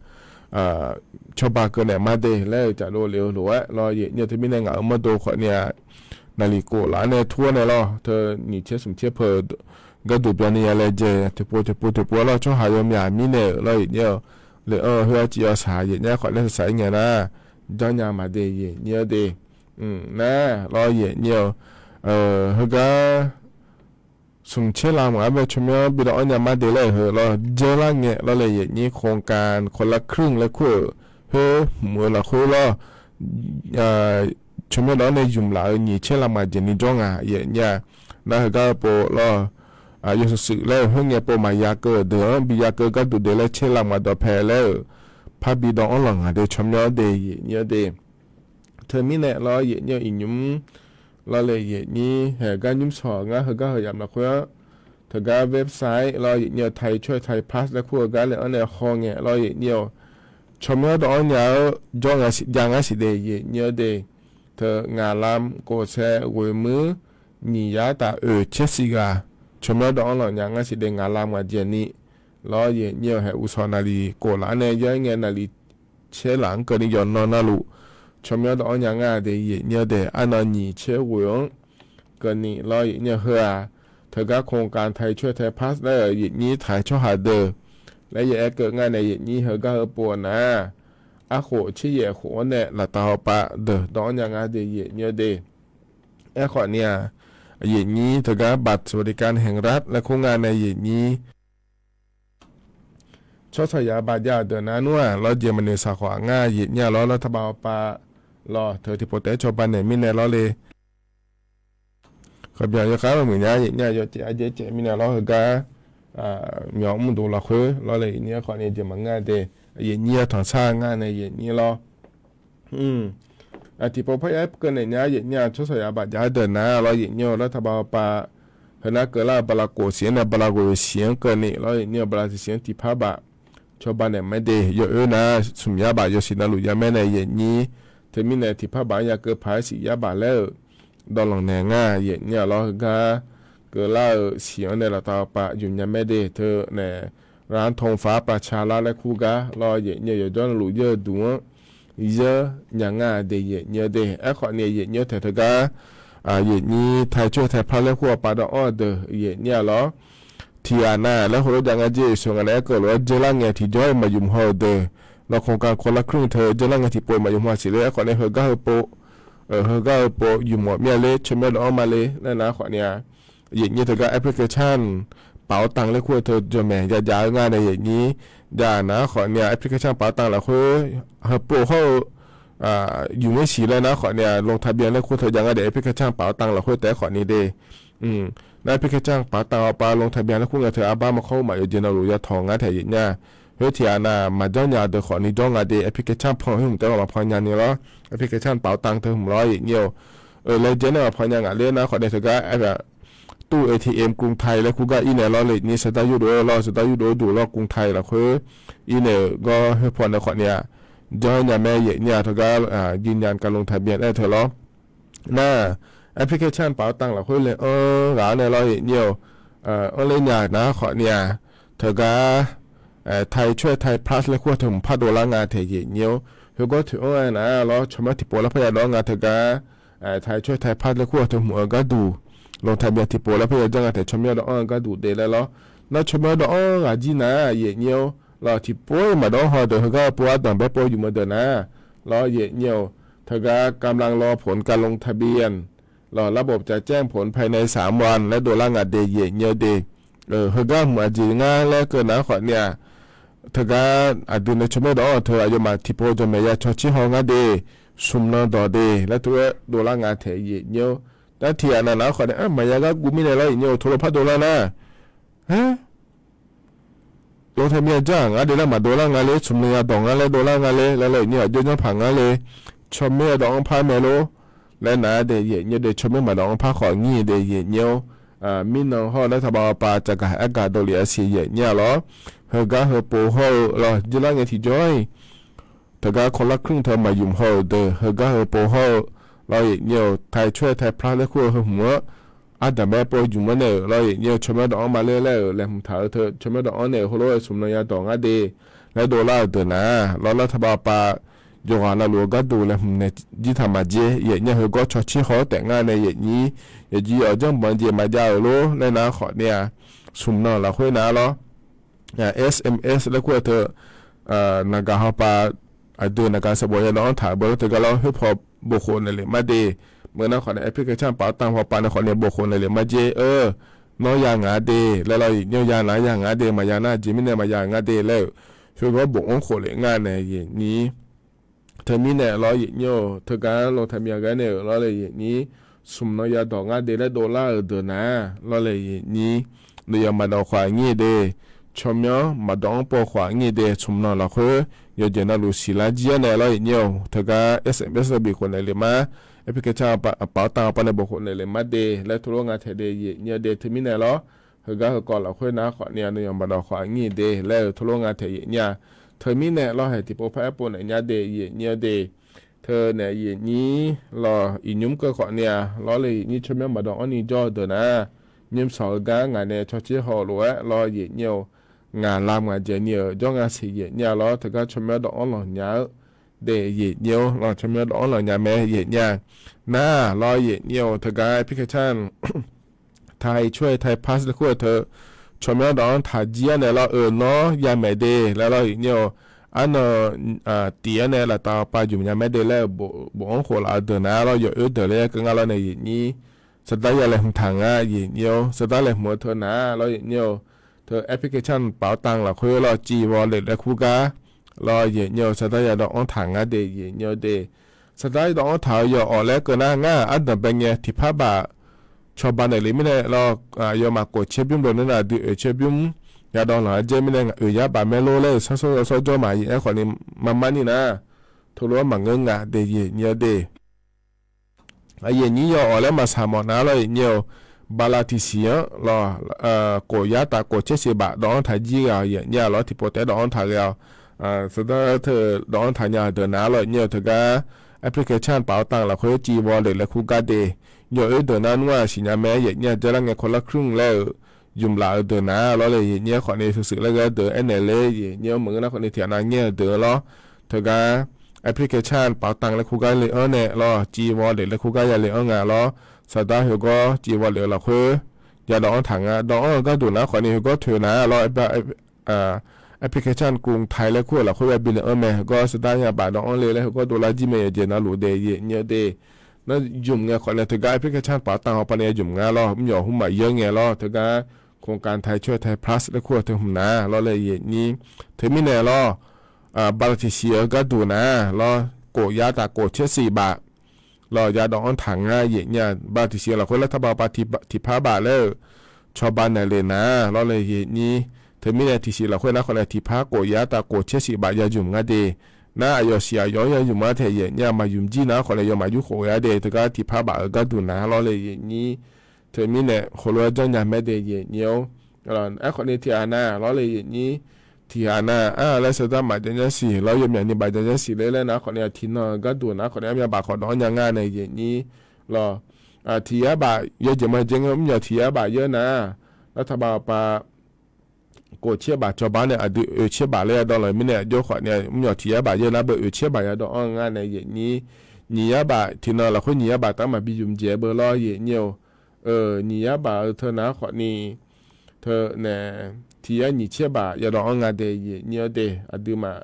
cawba keuv naeq mar de laer-euq caf dov lef-eu lof-aer lawr yaeqnyir-a teumirnae ngaq-euq mawrdo khawf ni-a naqliq kof laf-anr nae tur-awr nae lawr teu nyiq caer smq caer peuq gharduq byanni ya laejae tiqpov tiqpov tiqpov-aer lawr tsawrhaq yawmyaq mirnae-euq lawr yaeqnyir-eu le-anr-eu khoer arciv yawshaq yaeqnyir khawf nae shaqshaq-ir ngae nar janrnya maq de yaeqnyir-awr de. Nar lawr yaeqnyir-eu heugar smq caer lam ngaq-anr bae tsawrmyanr bi dawv-anr nya mar de laer-euq heu lawr dzeurlar ngae lawr laer yaeqnyir โครงการคนละครึ่ง laer kur-euq khoer hmq-eu lafkhoer lawr tsawrmyanr dawv-anr nae ymq laf-eu nyiq caer lam ngaq jeq ni jawr nga yaeqnyir-a. Nar heugar-eu pov lawr yawshuif shuif laer-euq khoerngae pov maqya keuv-euq deuq-anr bi ya keuv gharduq de laer caer lam ngaq dawqpae laer-euq parbi dawv-anr lanq ngaq de tsawrmyanr de yaeqnyir-awr de. Teumirnae lawr yaeqnyir-eu iqnymr lawr laer yaeqnyir haeq gar nymr shawq ngar heugar heu yamq lafkhoer-anr teugar website lawr yaeqnyir-eu ไทยช่วยไทยพลัส laer kur-eu gar le-anr nae hawngae lawr yaeqnyir-eu tsawrmyanr dawv-anr nya-eu jawr nga siq jav ngar siq de yaeqnyir-awr de. Teu ngaq lam kof sae ghoeq muir nyiq yar taf oeq caer siq ghaq tsawrmyanr dawv-anr lanq nya ngar siq de ngaq lam ngaq jeq ni lawr yaeqnyir-eu haeq uqshawq naqliq kof laf-anr nae yar-ir ngae naqliq caer laf-anr keuvni yawqnan navluf tsawrmyanr dawv-anr nya ngar de yaeqnyir-awr de arnan nyiq caer ghoeq-anr keuvni lawr yaeqnyir-eu heu-aq teugar โครงการไทยช่วยไทยพลัส laer-euq yaeqnyir taq-aer tsawrhaq deuq laer yaeq-aer keuv ngar nae yaeqnyir heugar heu pov-eu nar arkhof caer yaeq khof-anr nae laftav hawpav deuq dawv-anr nya ngar de yaeqnyir-awr de. Aerkhawf ni-aq yaeqnyir teugar บัตรสวัสดิการแห่งรัฐ laer kur ngar nae yaeqnyir tsawrhaq saqyaq baq jav-euq deuq nar nmr-aq lawr jeq maqnoeq shaq khawf-aq ngar yaeqnyir-a lawr lawr taqbav hawpav lawr teu tiqpov taef-aer cawba naeq mirnae lawr le. Kawqbyanq yawkhav maqmuiq nya yaeqnyir-a yawcaev arjaer caev mirnae lawr heugar myawq mr duq lafkhoer lawr le yaeqnyir-a khawf ni jeq maqngeur-a de yaeqnyir-a tanqsar ngar nae yaeqnyir lawr tiqpov parya-aer keuv naeq nya yaeqnyir-a tsawrhaq saqyaq baq jav-eu deuq nar lawr yaeqnyir-eu lawr taqbav hawpav heunar keuvlar-eu bala kof siq-anr nae bala ghoeq siq-anr keuvni lawr yaeqnyir-eu bala siq siq-anr tiqpar baq cawba naeq mae de yawoer nar smq yar baq yawsiq navluf yamaer nae yaeqnyir teumirnae tiqpar baq-anr ya keuv paq-aer siq yar baq laer-euq dawvlanq naeq ngar yaeqnyir-a lawr heugar keuvlar-eu siq-anr nae laftav hawpav ymq nya mae de teu nae ร้านทองฟ้าประชารัฐ laer kur gar lawr yaeqnyir-eu yawqjawr navluf yeur-eu duq-anr yeur nya ngar de yaeqnyir-awr de. Aerkhawf ni yaeqnyir-eu taeq teugar yaeqnyir ไทยช่วยไทยพลัส laer kur hawpav dawv-anr-eu deuq yaeqnyir-a lawr tiqghaq nav laer heulof jav ngar jeq sheuq ngaq nae aerkeuv lof-aer dzeurlar ngae tiqjawr-iq maqymq haw-euq deuq lawr โครงการคนละครึ่ง teu dzeurlar ngae tiqpov-iq maqymq haw siq ler aerkhawf ni heugar heu pov heugar heu pov ymq mawf mir-a ler tsawrmyanr dawv-anr ma ler laer nar khawf ni-a yaeqnyir teugar application เป๋าตัง laer kur-eu teu jawrmaeq jav jav-eu ngar nae yaeqnyir jav nar khawf ni-a application เป๋าตัง lafkhoer heu pov hawr-eu ymq-aer siq laer nar khawf ni-a ลงทะเบียน laer kur teu jav ngar de application เป๋าตัง lafkhoer taef-aer khawf ni de. Nar application เป๋าตัง hawpav ลงทะเบียน laer kur ngae teu arbar maqkhawr-eu maqyeuf jeq navluf ya tawq ngar taef yaeqnyir-a. Khoer tiqghaq nav maqjanr nya deuq khawf ni jawr nga de application pan khoer hmq taef-aer maqpan nya ni lawr application เป๋าตัง teu hmq lawr yaeqnyir-eu laer jaev nae maqpan nya ngaq ler nar khawf ni teugar ตู้เอทีเอ็มกรุงไทย laer kur gar ir nae lawr le ni saqdar yurdov-aer lawr saqdar yurdov-aer duq lawr กรุงไทย lafkhoer ir nae-euq gawr khoerpaw nae khawf ni-a janr nya mae yaeqnyir-a teugar ยืนยันการลงทะเบียน aer teu lawr nar application เป๋าตัง lafkhoer le-anr ghaq-anr nae lawr yaeqnyir-eu anr ler nya nar khawf ni-a teugar ไทยช่วยไทยพลัส laer kur-eu teu hmq par dovlar nga taef yaeqnyir-awr khoergawr toeq-anr aer nar lawr tsawrmyanr tiqpov lar parya dawv-anr nga teugar ไทยช่วยไทยพลัส laer kur-eu teu hmq-eu gharduq ลงทะเบียน tiqpov laer paer yajanr nga taef tsawrmyanr dawv-anr-eu gharduq de laer lawr. Nar tsawrmyanr dawv-anr ghaq jir nar-aq, yaeqnyir-or, lawr tiqpov-ir maqdawv-anr haw deuq heugar-eu pov ardanq baer pov jmq-eu deuq nar-aq, lawr yaeqnyir-or, teugar กำลังรอผลการลงทะเบียน lawr ระบบจะแจ้งผลภายในสามวัน laer dovlar nga de yaeqnyir-eu de. Heugar hmq aqjeq ngar laer keuv nar khawf ni-aq, teugar aqdui nae tsawrmyanr dawv-anr-eu teu aqyawfmaf tiqpov jawqmaeq ya caw tser haw ngar de, smq nan dawq de laer teulof-aer dovlar nga taef yaeqnyir-or. Nar tiq ghaq navnav khawf ni-aq maqya gar guv mirnae lawr yaeqnyir-or, teulof par dovlar nar, ลงทะเบียน janr-aq ngar de laer maqdovlar nga le, smq nan ya dawq ngar laer dovlar nga le laer lawr yaeqnyir-or, aqjox janr paq ngar le, tsawrmyanr dawv-anr par mae lor laer nar de yaeqnyir de, tsawrmyanr maqdawv-anr par khawf ngir de yaeqnyir-or. Mirnan hawr-eu nar taqbav pav caqgaq aergaq dovlef-a siq yaeqnyir-a lawr. Heugar heupov hawr-eu lawr jirlar ngae tiqjawr-iq, teugar คนละครึ่ง teu maqymq haw-euq deuq heugar heupov hawr-eu lawr yaeqnyir-or, ไทยช่วย ไทยพลัส laer kur-eu heu hmq-anr ardanq baer pov jmq-anr naeq-euq lawr yaeqnyir-or, tsawrmyanr dawv-anr ma ler laer-euq laeqhmq taq-eu teu tsawrmyanr dawv-anr naeq-euq heulof-aer smq nan ya dawq ngar de laer dovlar-euq deuq nar-aq, lawr nar taqbav pav yawqghaq navluf-eu gharduq laeqhmq naeq jir taq maqjer yaeqnyir-a, heugawr caw tser haw-awr taef ngar nae yaeqnyir, yawqjeq yawf janrbanq jeq maqjav-euq lor laer nar khawf ni-aq, smq nan lafkhoer nar lawr S M S laer kur-eu teu, naqgaq hawpav, aqdui naqgaq sanqbof ya dawv-anr taq-euq beu lawr teugar lawr khoer paw bof khof naeq lef mar de. Meuq nar khawf nae application paf-awr tanq hawpav nae khawf nae bof khof naeq lef mar jer-eu. Nawr ya ngaq-a de laer lawr yaeqnyir-or, ya nar ya ngaq-a de, maqya nar jeq mirnae maqya ngar de laer-euq, khoergawr bofanr khof lef ngar nae yaeqnyir. Teumirnae lawr yaeqnyir-or, teugar ลงทะเบียน ghae nae-euq lawr le yaeqnyir, smq nan ya dawq ngar de laer dovlar-euq deuq nar-aq lawr le yaeqnyir, nuiyawq maqdawq khawf ngir de, tsawrmyanr maqdawv-anr pov khawf ngir de, smq nan lafkhoer yawqjeq navluf siqlar jir-awr nae lawr yaeqnyir-or, teugar S M S bif khof naeq lef mar, application paf-awr tanq hawpav nae bof khof naeq lef mar de laer teulof nga taef de yaeqnyir-eu de. Teumirnae lawr, heugar heukawv lafkhoer nar khawf ni-aq nuiyawq maqdawq khawf ngir de laer-euq teulof nga taef yaeqnyir-a. Teumirnae lawr haeq tiqpov par-aer pov naeq nya de yaeqnyir-eu de. Teunae yaeqnyir lawr iqnymr keuv khawf ni-aq lawr le yaeqnyir, tsawrmyanr maqdawv-anr ni jawr-eu deuq nar, nymr sawq-eu gar ngaq nae caw tser haw lof-aer lawr yaeqnyir-or, ngaq lam ngaq dzaeq ni-euq jawr nga siq yaeqnyir-a lawr, teugar tsawrmyanr dawv-anr lanq nya-eu de yaeqnyir-or, lawr tsawrmyanr dawv-anr lanq nya mae yaeqnyir-a. Nar lawr yaeqnyir-or, teugar application Thai Choice, Thai Pass laer kur-eu teu tsawrmyanr dawv-anr taq jir-awr nae lawr, euq nawr ya maeq de laer lawr yaeqnyir-or, arnan tif-awr nae laftav pav jmq nya mae de laer-euq bofanr khof laf-eu deuq nar lawr, yawoer deuq laer keuv ngar lawr nae yaeqnyir, saqdar ya laeqhmq taq ngar yaeqnyir-or, saqdar laeqhmq-eu teu nar lawr yaeqnyir-or, teu application paf-awr tanq lafkhoer lawr civ vawleq laer kur gar lawr yaeqnyir-or, saqdar ya dawv-anr taq ngar de yaeqnyir-eu de. Saqdar dawv-anr taq-eu yawq awq laer keuv nar ngar ardanq bae ngae tiqpar baf cawba naeq lef mirnae lawr, aqyawfmaf kof caer bymr dov nar aqdui oeq caer bymr ya dawv lanq-aer jaer mirnae oeq yar baf mae lor laer-euq sar sawr yawsawr jawr ma yaeqnyir khawf ni mar mar ni nar, teulof-aer maqngeur nga de yaeqnyir-eu de. Yaeqnyir yawq awq laer maqsaq mawf nar lawr yaeqnyir-or, bala tiqsiq-anr lawr, kof yar taf kof caer siq baf dawv-anr taq jir ghaq yaeqnyir-a lawr, tiqpov taef-aer dawv-anr taq ghae-awq. Saqdar teu dawv-anr taq nya-euq deuq nar lawr yaeqnyir-or, teugar application paf-awr tanq lafkhoer civ vawleq laer kur gar de. Yawoer deuq nar nmr-aq siqnya mae-aer yaeqnyir-a, jaelar ngae คนละครึ่ง laer-euq ymq laf-eu deuq nar lawr le yaeqnyir-aer khawf ni shuif shuif laer ghae-eu deuq aernaeq ler yaeqnyir-or, maqngeur nar khawf ni tiqghaq nav ngaer-eu deuq-eu lawr. Teugar application paf-awr tanq laer kur gar le-anr nae lawr, civ vawleq laer kur gar ya le-anr nga lawr. Saqdar heugawr civ vawleq-eu lafkhoer ya dawv-anr taq nga. Dawv-anr-eu gharduq nar khawf ni heugawr toeq nar lawr, application กรุงไทย laer kur-eu lafkhoer ya bi le-anr mae. Heugawr saqdar ya baf dawv-anr le laer heugawr dovlar jir mae, yawqjeq navluf de yaeqnyir-eu de. Nar ymq ngae khawf nae teugar application paf-awr tanq hawpav nae ya ymq nga lawr, mr yawq hmq maqyar ngae lawr. Teugar โครงการ Thai Choice, Thai Pass laer kur-eu teu hmq nar lawr le yaeqnyir. Teumirnae lawr, bala tiqsiq-eu gharduq nar lawr, kof yar taf kof caer siq baf lawr ya dawv-anr taq ngar yaeqnyir-a. Bala tiqsiq-eu lafkhoer lar taqbav pav tiqpar baf laer-euq cawba naeq le nar lawr le yaeqnyir. Teumirnae tiqsiq lafkhoer nar khawf nae tiqpar kof yar taf kof caer siq baf ya ymq ngar de. Nar aqyawf siq aqyawf-anr ya ymq-ar taef yaeqnyir-a, maqymq jir nar khawf nae yawmaf yur khof ghae-ar de. Teugar tiqpar baf-eu gharduq nar lawr le yaeqnyir. Teumirnae heulof-aer janrnya mae de yaeqnyir-or. Aerkhawf ni tiqghaq nav lawr le yaeqnyir. Tiqghaq nav-aq laer saqdar maqjav nyar siq lawr, yawmyaq ni baf jav nyar siq ler laer nar khawf ni-aq tiqnan-eu gharduq nar khawf ni armyav baf khawf dawv-anr nya ngar nae yaeqnyir lawr. Tiq yar baf yawjeq ma jae ngae mr yawq tiq yar baf yar nar, lar taqbav pav kof caer baf cawba nae aqdui oeq caer baf laer ya dawv lanq mirnae aqjox khawf ni mr yawq tiq yar baf yar nar beu oeq caer baf ya dawv-anr ngar nae yaeqnyir. Nyiq yar baf tiqnan lafkhoer nyiq yar baf taf maqbi ymq jaeq beu lawr yaeqnyir-or. nyiq yar baf-eu teu nar khawfni, teu nae tiq yar nyiq caer baf yadawv-anr nga de, yaeq nyir-awr de, aqduimaf,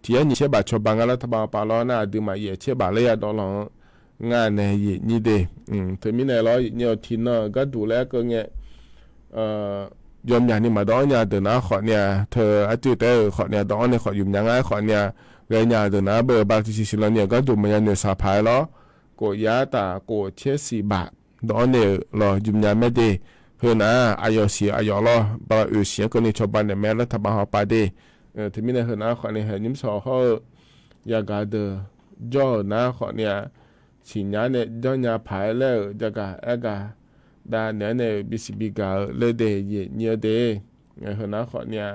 tiq yar nyiq caer baf cawba nga lar taqbaf hawpaf lawr nar, aqduimaf yaeq caer baf laer yadawv lawq-anr nga nae yaeq nyir de. Teumirnae lawr yaeq nyir-awr tiqnan-euq gharduq laer aerkeuv ngae, yawmyaq ni maqdawv-anr nya deuq nar khawfni-a, teu arcuiv taef-aer-euq khawfni-a dawv-anr nae khawf yumq nya ngar-aer khawfni-a, ghaenya-euq deuq nar beu baptisi siqlan ni-euq gharduq maqya noeqshaq paq-aer lawr, khof yar taf khof caer siq baf dawv-anr nae-euq lawq yumq nya mae de. Heu nar aqyawf siq aqyawf lawr bala oeq siq-anr keuvni cawba naeq mae lar taqbaf hawpaf de. Teumirnae heu nar khawfni haeq nymr shawq hawr-eu yagaq deuq jawr-euq nar khawfni-a, siqnya nae janrnya paq-aer laer-euq jagaq aergaq dav naeq-aer nae-euq bisiq bigaq-eu laer de yaeq nyir-awr de. Heu nar khawfni-a,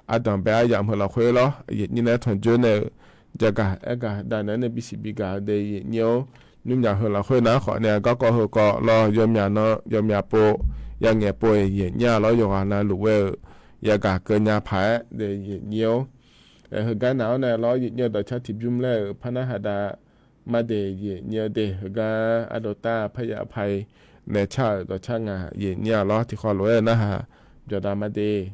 ardanq bae aryamq heu lafkhoer lawr yaeq nyir nae tanqjoer nae-euq jagaq aergaq dav naeq-aer nae bisiq bigaq-eu de yaeq nyir-awr, nymrmyaq heu lafkhoer nar khawfni-a garkawv heukawv lawr yawmyaq nan yawmyaq pov, yangaeq pov-aer yaeq nyir-a lawr yawqghaq navluf ghae-euq yagaq keuv nya paq-aer de yaeq nyir-awr, heugar nav-awr nae lawr yaeq nyir-eu dawqcar tiqbymr laer-euq par narhaq dav ma de yaeq nyir-awr de. Heugar ardov tar parya paq-iq naeq car-euq dawqcar ngaq yaeq nyir-a lawr tiqkhawv lof-aer narhaq byawq dav ma de.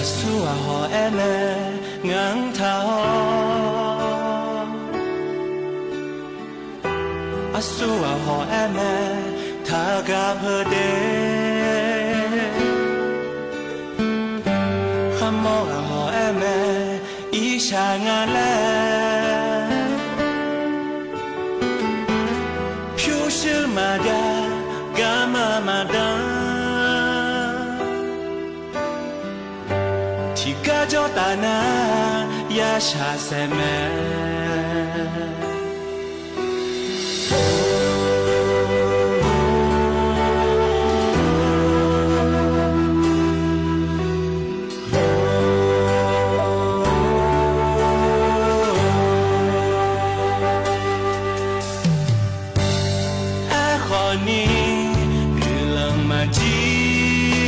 Aqsurghaq hawq-aer mae ngar-anr taq-awr, aqsurghaq hawq-aer mae taqgaq peuq de. Kharmawr ghaq hawq-aer mae irshaq nga laer, pyurshuir maqjav garma maqdan. Tiqgar jawr taf nar yashaq saeq mae. Aerkhawf ni guiqlanq maqjir,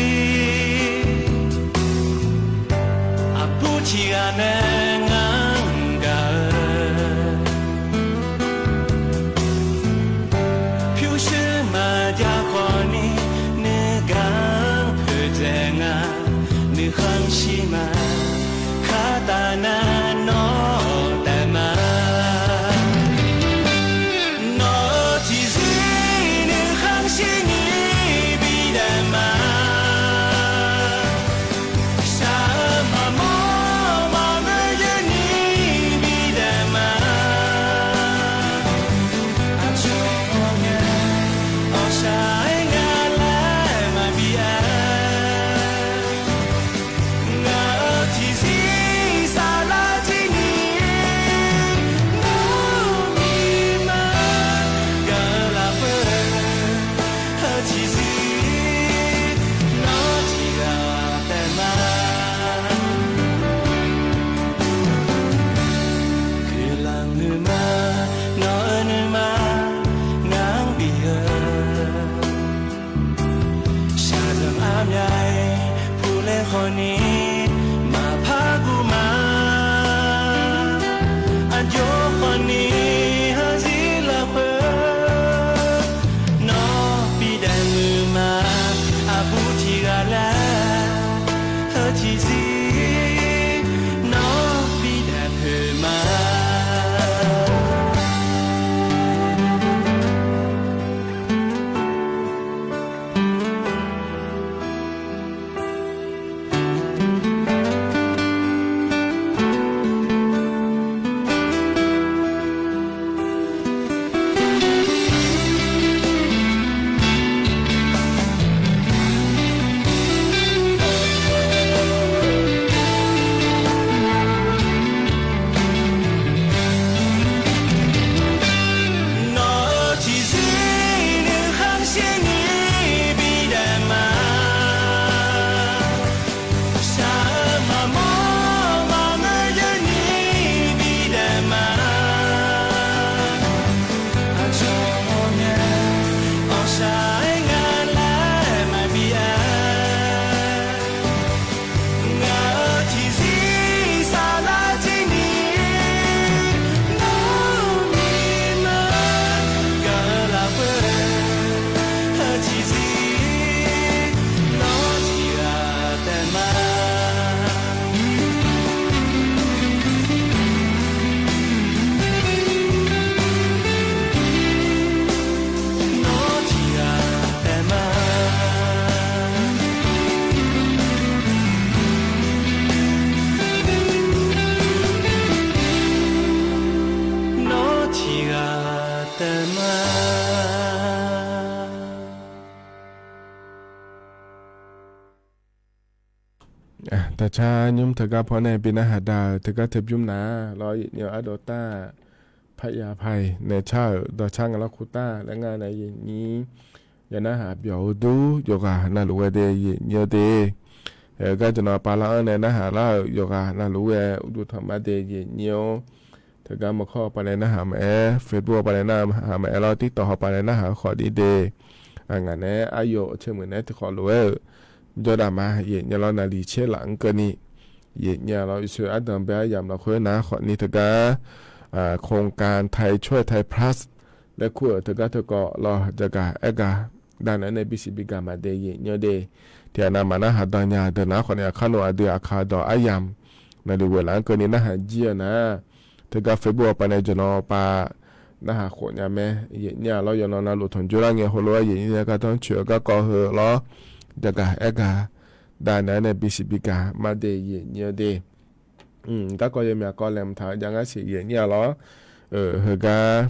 aqbur tiq ghaq nae ngar-anr gaq-eu pyurshuir maqjav khawf ni, nuigaq-anr poeqdzaeq nga nuikhanr shir ma. Khartaf nar nawr taef ma. Nawq-euq tiqzir nuikhanr shir ni bidaef ma. Shaq-eu maqmawr maqngeur yaer ni bidaef ma. Aqcawq hawq ngae awqshaq-aer nga laer maqbi aer. Ngaq-euq tiqzir saflar jir ni nawr miqma gaq-eu lafkhoer, heu tiqzir nawr tiqghaq taef ma. Guiqlanq nuima nawq-eu nuima ngar-anr bif-eu shaqzanq armya-aer puqle khawf ni maqpar guv ma. Aqjox khawf ni heuzir lafkhoer nawr bidaef muiq ma. Aqbur tiqghaq laer heu tiqzir nawr bidaef poeq ma. Dawqcar nymr teugar paw nae bi narhaq da-euq teugar teu bymr nar lawr, yaeqnyir-eu ardawv tar-aq, parya paq-iq naeq car-euq dawqcar nga lawr kur tar laer ngar nae yaeqnyir ya narhaq byawq-eu dur yawqghaq navluf ghae de yaeqnyir-eu de. Aer-eu gar jaqnan pav lar-anr nae narhaq lar-euq yawqghaq navluf ghae uqduq tanq mar de yaeqnyir-or. Teugar maqkawr hawpav nae narhaq maqaer, Facebook hawpav nae narhaq maqaer lawr, TikTok hawpav nae narhaq-eu khawf dir de. Ngaq naeq-aer aryawf caermuiq naeq-aer tiqkhawf lof-aer-euq jawrdaq ma yaeqnyir lawr, naqliq caer laf-anr keuvni yaeqnyir-a lawr, yawshoeq ardanq bae aryamq lafkhoer nar khawfni teugar โครงการไทยช่วยไทย Plus laer kur-euq teugar teukawv lawr, jaqgaq aergaq dav naeq-aer nae bisiq bigaq maqde yaeqnyir-eu de. Tiqghaq nav maqnar haq dan nya deuq nar khawfni aqkar nmr aqdui aqkaq dawq aryamq naqliq ghoeq laf-anr keuvni narhaq jir-eu nar, teugar Facebook hawpav nae jawqnan pav narhaq khof nya mae yaeqnyir-a lawr, yawqnan navluf tanqjoe lar ngae heulof-aer yaeqnyir nae gardanr coeq-eu garkawv heu lawr, jaqgaq aergaq dav naeq-aer nae bisiq bigaq mar de yaeqnyir-eu de. Garkawv yawmyaq kawv laeqhmq taq-eu jav ngar siq yaeqnyir-a lawr. Heugar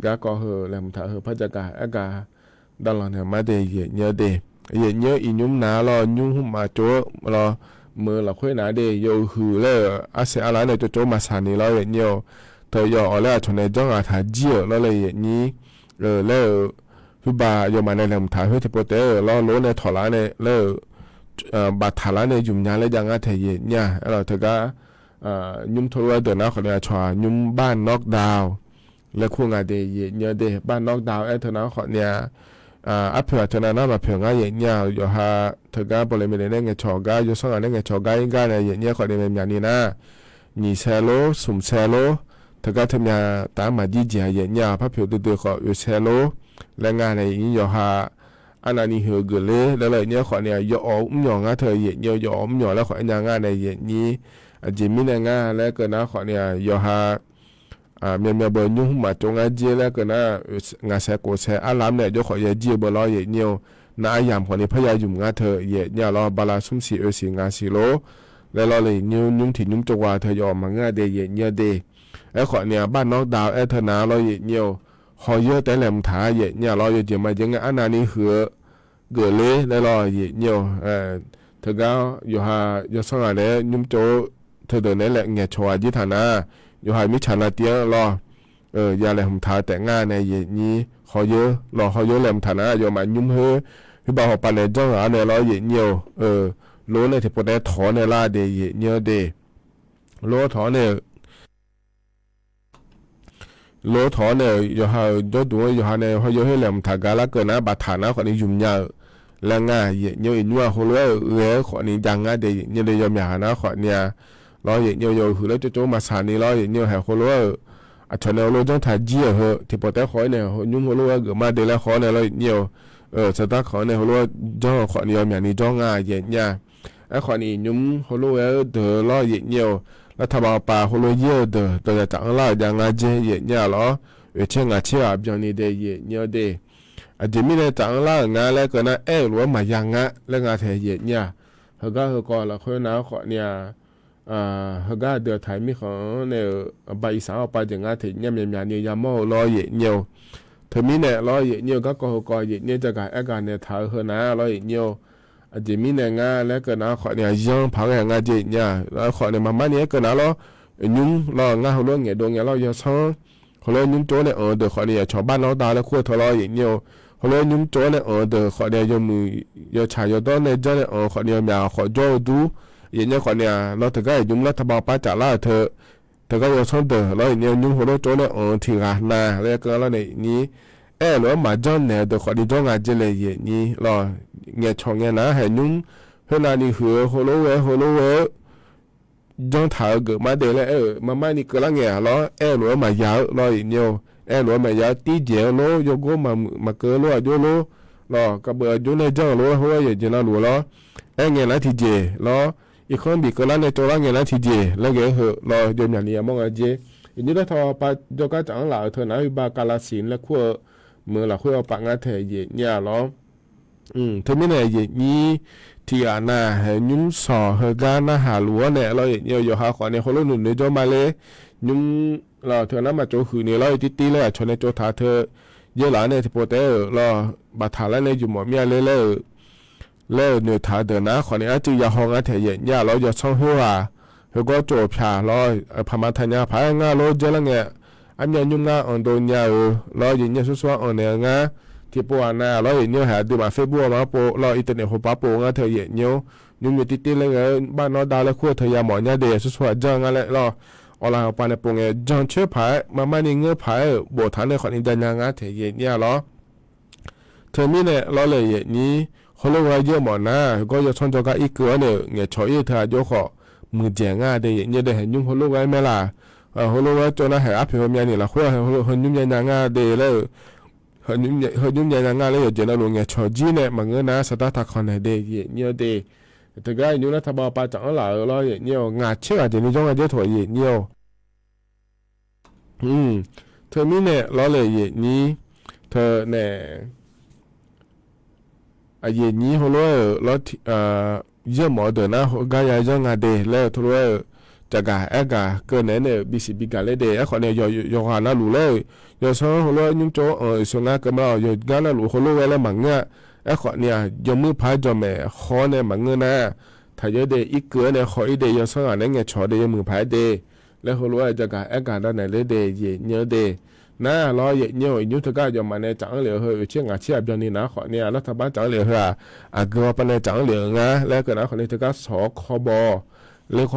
garkawv heu laeqhmq taq-eu heu par jaqgaq aergaq davlanq naeq mar de yaeqnyir-eu de. Yaeqnyir-eu iqnymr nav lawr, nymr hmq maqtsov-eu lawr, meuq lafkhoer nav de, yawhuiq laer-euq arsaeq arlaf nae tsovtsov maqsaq ni lawr yaeqnyir-or. Teu yawf-awq laer aqcawq nae janr ghaq taq jir-euq lawr laer yaeqnyir laer-euq, khoerbav yawmaf nae laeqhmq taq khoer tiqpov taef-aer-euq lawr, lof-aer nae tawq lar nae laer-euq, baftaq lar nae ymq nya laer jav ngar taeq yaeqnyir-a. Aerlawq teugar nymr teulof-aer deuq nar khawfni aqcawq-aq nymr bar lockdown laer kur nga de yaeqnyir-eu de. Bar lockdown aer teu nar khawfni-a, arpoeq aq teu nav nar maqpoeq ngar yaeqnyir-a. Yawqha teugar bawle mile nae ngaeqcawq gar, yawsanr ghaq nae ngaeqcawq gar ir gar nae yaeqnyir khawfni nae myaqni nar, nyiq sae lor, smq sae lor, teugar teumya taf-anr maqjir jeq-a yaeqnyir-a. Parpoeq duidui khawf oeq sae lor laer nga nae yaeqnyir yawqha arnavni huiq-eu geufler laer lawr yaeqnyir khawfni-a, yawf-awq mrnyawq ngar teu yaeqnyir-eu, yawf-awq mrnyawq laer khawf aer nya ngar nae yaeqnyir. Aqjeq mirnae ngar laer keuv nar khawfni-a, yawqha myavmyav beu nymr hmq maqtsov ngar jir laer keuv nar, ngaq sae khof sae arlamr nae jawr khawf ya jir-eu beu lawr yaeqnyir-or. Nar aryamq khawfni parya ymq ngar teu yaeqnyir-a lawr, bala smr siq oe siq ngaq siq lor laer lawr le nymr nymr tiq nymr tsov gha teu yawf maqngeur-a de yaeqnyir-eu de. Aerkhawfni-a bar lockdown aer teu nav lawr yaeqnyir-or. Hawyoer taef-aer laeqhmq taq-a yaeqnyir-a lawr, yawjeq maqjeq ngae arnavni huiq-eu geufler laer lawr yaeqnyir-or. Teugar yawqha yawsanr ghaq nae nymr tsov teudeuq naeq-aer laef ngaeqcawq ghaq jir taq nar, yawqha mirtsaq navtiv-anr lawr ya laeqhmq taq-eu taef ngar nae yaeqnyir hawyoer lawr, hawyoer laeqhmq taq nar yawmaf nymr khoer, khoerbav hawpav nae janr ghaq-awr nae lawr yaeqnyir-or. Lof-aer nae tiqpov taef-aer tawq-awr nae lar de yaeqnyir-eu de. Lof-aer tawq-awr nae Lof-aer tawq-awr nae-euq yawqha-euq jawrduq-anr yawqha nae hawyoer khoer laeqhmq taq gar larkeuv nar baftaq nar khawfni ymq nya-euq laer ngar yaeqnyir-or. Iqnymr-aq heulof-aer-euq ghae-aer khawfni jav ngar de yaeqnyir le yawmyaq ghaq nar khawfni-a lawr yaeqnyir-or. Yawhuiq laer tsovtsov maqsaq ni lawr yaeqnyir-or. Haeq heulof-aer-euq aqcawq nae heulof janr taq jir-euq heu tiqpov taef-aer khawf-aer nae nymr heulof-aer geuf mar de laer khawf-awr nae lawr yaeqnyir-or. Saqdar khanq-anr nae heulof-aer janr-eu khawfni yawmyaq ni jawr nga yaeqnyir-a. Aerkhawfni iqnymr heulof ghae-eu deuq lawr yaeqnyir-or. Lar taqbav pav heulof yaer-eu deuq dawqdaq taf-anr lar-euq jav nga jer yaeqnyir-a lawr. Oeqtser ngaq tser ghaq byanni de yaeqnyir-eu de. Aqjeq mirnae taf-anr lar-euq nga laer keuv nar aer-euq lof-aer maqya ngar laer nga taeq yaeqnyir-a. Heugar heukawv lafkhoer nav-anr khawfni-a, heugar aqdui aqtaq-iq mirkhanq-anr nae-euq aqba iqsaq-anr aqpav jeq ngar taeq nyar myaqmyaq ni yamawr-eu lawr yaeqnyir-or. Teumirnae lawr yaeqnyir-eu garkawv heukawv yaeqnyir jagaq aergaq naeq taq-eu heu nar lawr yaeqnyir-or. Aqjeq mirnae ngar laer keuv nar khawfni-a yanr paq-aer ghae ngar jer yaeqnyir-a. Lawr khawfni maqmar ni-aer keuv nar lawr, iqnymr lawr ngar heulof ngaeqdov ngae lawr yawsanr heulof nymr tsov-awr nae anq-eu deuq khawfni aqcawq bar nawr dav laer kur-eu teu lawr yaeqnyir-or. Heulof nymr tsov-awr nae anq-eu deuq khawfni yawmuiq yawtsaq yawdawr nae janr nae anq-eu khawfni yawmyaq khawf jawr-eu dur yaeqnyir khawfni-a. Lawr teugar iqnymr lar taqbav pav tsaf lar-euq teu teugar yawsanr deuq lawr yaeqnyir-or. Nymr heulof tsov-awr nae anq-eu tiq ghaq na laer keuv lar nae iqnyir aer-euq lof-aer maqjanr naeq-eu deuq khawfni jawr nga jer le yaeqnyir lawr. Ngaeqcawq ngae nar haeq nymr khoernav ni huiq-eu heulof ghae-aer heulof ghae-eu janr taq-eu geuf mar de laer aer-euq maqmar ni keuvlar ngae-aq lawr, aer-eu lof-aer maqya-eu lawr yaeqnyir-or. Aer-eu lof-aer maqya-eu tirjeq-eu lor, yawgor maqkeuv-eu lor, aqjox lor lawr, kavbeuf aqjox nae janr-euq lof-aer heulof-aer yawqjeq navluf-eu lawr, aer ngae nar tiqjeq lawr, irkanr bif keuvlar nae tsovlar ngae nar tiqjeq laer ghae-aer heu lawr, yawmyaq ni yamawr nga jer. Iqnyir lar taqbav pav jawrgar tsaf-anr laf-euq teu nar-aq, Uiqba Kalasin laer kur-eu meuq lafkhoer aqpav ngar taeq yaeqnyir-a lawr. Teumirnae yaeqnyir tiq ghaq na haeq nymr sawq heugar narhaq luf-awr nae lawr yaeqnyir-or. Yawqha khawfni heulof noeqnoeq jawr ma ler, nymr lawr teu nar maqtsov huiq ni lawr-eu tirtir laer aqcawq nae tsov taq teu yaerlaf-anr nae tiqpov taef-aer-euq lawr baftaq lar nae yufmawf mir-a ler laer-euq laer-euq noeqtaq-eu deuq nar khawfni arcuiv yahaw ngar taeq yaeq nyir-a lawr. Yawsanr khoer-aq, heugawr tsov pyaq lawr, paqma taqnya paq-aer ngar lor jaerlar ngae, armyav nymr ngar anqdov nya-euq lawr, yaeq nyir-a sursur-aer anqnaeq-eu ngar. Tiqpov ghaq nav lawr, yaeq nyir-eu haeq aqduimaf Facebook-a ma pov lawr, internet hopar pov ngar teu yaeq nyir-awr, nymr nyoe tirtir laer ghae-eu bar nawr da laer kur-eu teu yamawf nya de, sursur-aer janr ngar laer lawr. Awqlaf hawqpav nae pov ngae jan coer paq-aer, marmarni ngeur paq-aer-euq boftaq nae khawfni janya ngar taeq yaeq nyir-a lawr. Teumirnae lawr le yaeq nyir, heulof ghae yaermawf nar, gawr yawsanr jawrgar irkeuv-awr nae-euq ngaeqcawq ir-eu teu aqjox khawf, muiqdzaeq ngar de yaeq nyir de. Haeq nymr heulof ghae-aer maerlaq, heulof ghae-aer tsov nar haeq arpoeq heumyav ni lafkhoer heu nymr nyanya ngar de laer-euq, heu nymr nyanya ngar laer yawqjeq navluf ngaeqcawq jir nae maqngeur nar saqdar taqkanq naeq de yaeq nyir-awr de. Teugar nymr nar taqbav pav tsaf-anr laf-euq lawr yaeq nyir-awr, ngaq tser ghaq jeq ni jawr ngar jaer taq yaeq nyir-awr. Teumirnae lawr le yaeq nyir, teunae, aqyaeq nyir heulof-aer-euq lawr, yaermawf-eu deuq nar heugar ya zanr nga de laer-eu teulof-aer-euq, caqgaq aergaq keuv naeq-aer nae-euq bisiq bigaq ler de. Aerkhawfni yawqghaq navluf laer-euq, yawsanr heulof-aer nymr tsov-anr anq-euq sheuq ngar keuv ma-awq. Yawqgar navluf heulof ghae laer maqngeur-a. Aerkhawfni-aq, yawmuiq paq-aer jawqmaeq haw-awr nae maqngeur nar, taqyawr de irkeuv-aer nae haw-ir de. Yawsanr ghaq nae ngaeqcawq de yawmuiq paq-aer de laer heulof-aer caqgaq aergaq davnaeq ler de yaeq nyir-awr de. Nar lawr yaeq nyir-awr, iqnymr teugar aqyawfmaf nae tsaf-anr lef-eu heu oeq tser ngaq tser aqbyan ni nar khawfni-aq, lartaq bar tsaf-anr lef-eu heu-aq, aqgeu hawpav nae tsaf-anr lef-eu ngar laer keuv nar khawfni teugar sawq-awr kawbaw laer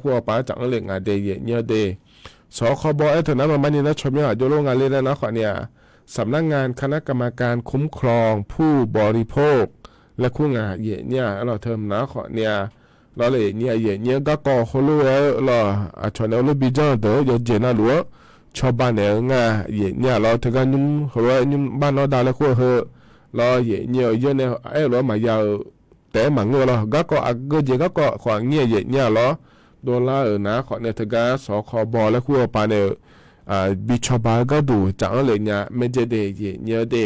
kur hawpav-anr tsaf-anr lef nga de yaeq nyir-awr de. Sawq-awr kawbaw aer teu nar marmarni nar tsawrmyanr aqjox lor nga ler laer nar khawfni-aq, สำนักงานคณะกรรมการคุ้มครองผู้บริโภค laer kur nga yaeq nyir-aq, aerlawq teu nar khawfni-aq, lawr le yaeq nyir-aq, yaeq nyir-anr garkawv heulof-aer lawr, aqcawq nae heulof bi janr-eu deuq-anr yawqjeq navluf-anr cawba naeq-eu nga yaeq nyir-aq lawr. Teugar nymr heulof-aer nymr bar nawr da laer kur-eu heu lawr yaeq nyir-awr, yawr nae aer-eu lof-aer maqya-eu taef-aer maqngeur-eu lawr. Garkawv aqgeu jeq garkawv khawf aqnyir-aq yaeq nyir-aq lawr, dovlar-euq nar khawfni teugar sawq-awr kawbaw laer kur hawpav nae-euq bi cawba-eu gharduq tsaf-anr lef nya maerdzae de yaeq nyir-awr de.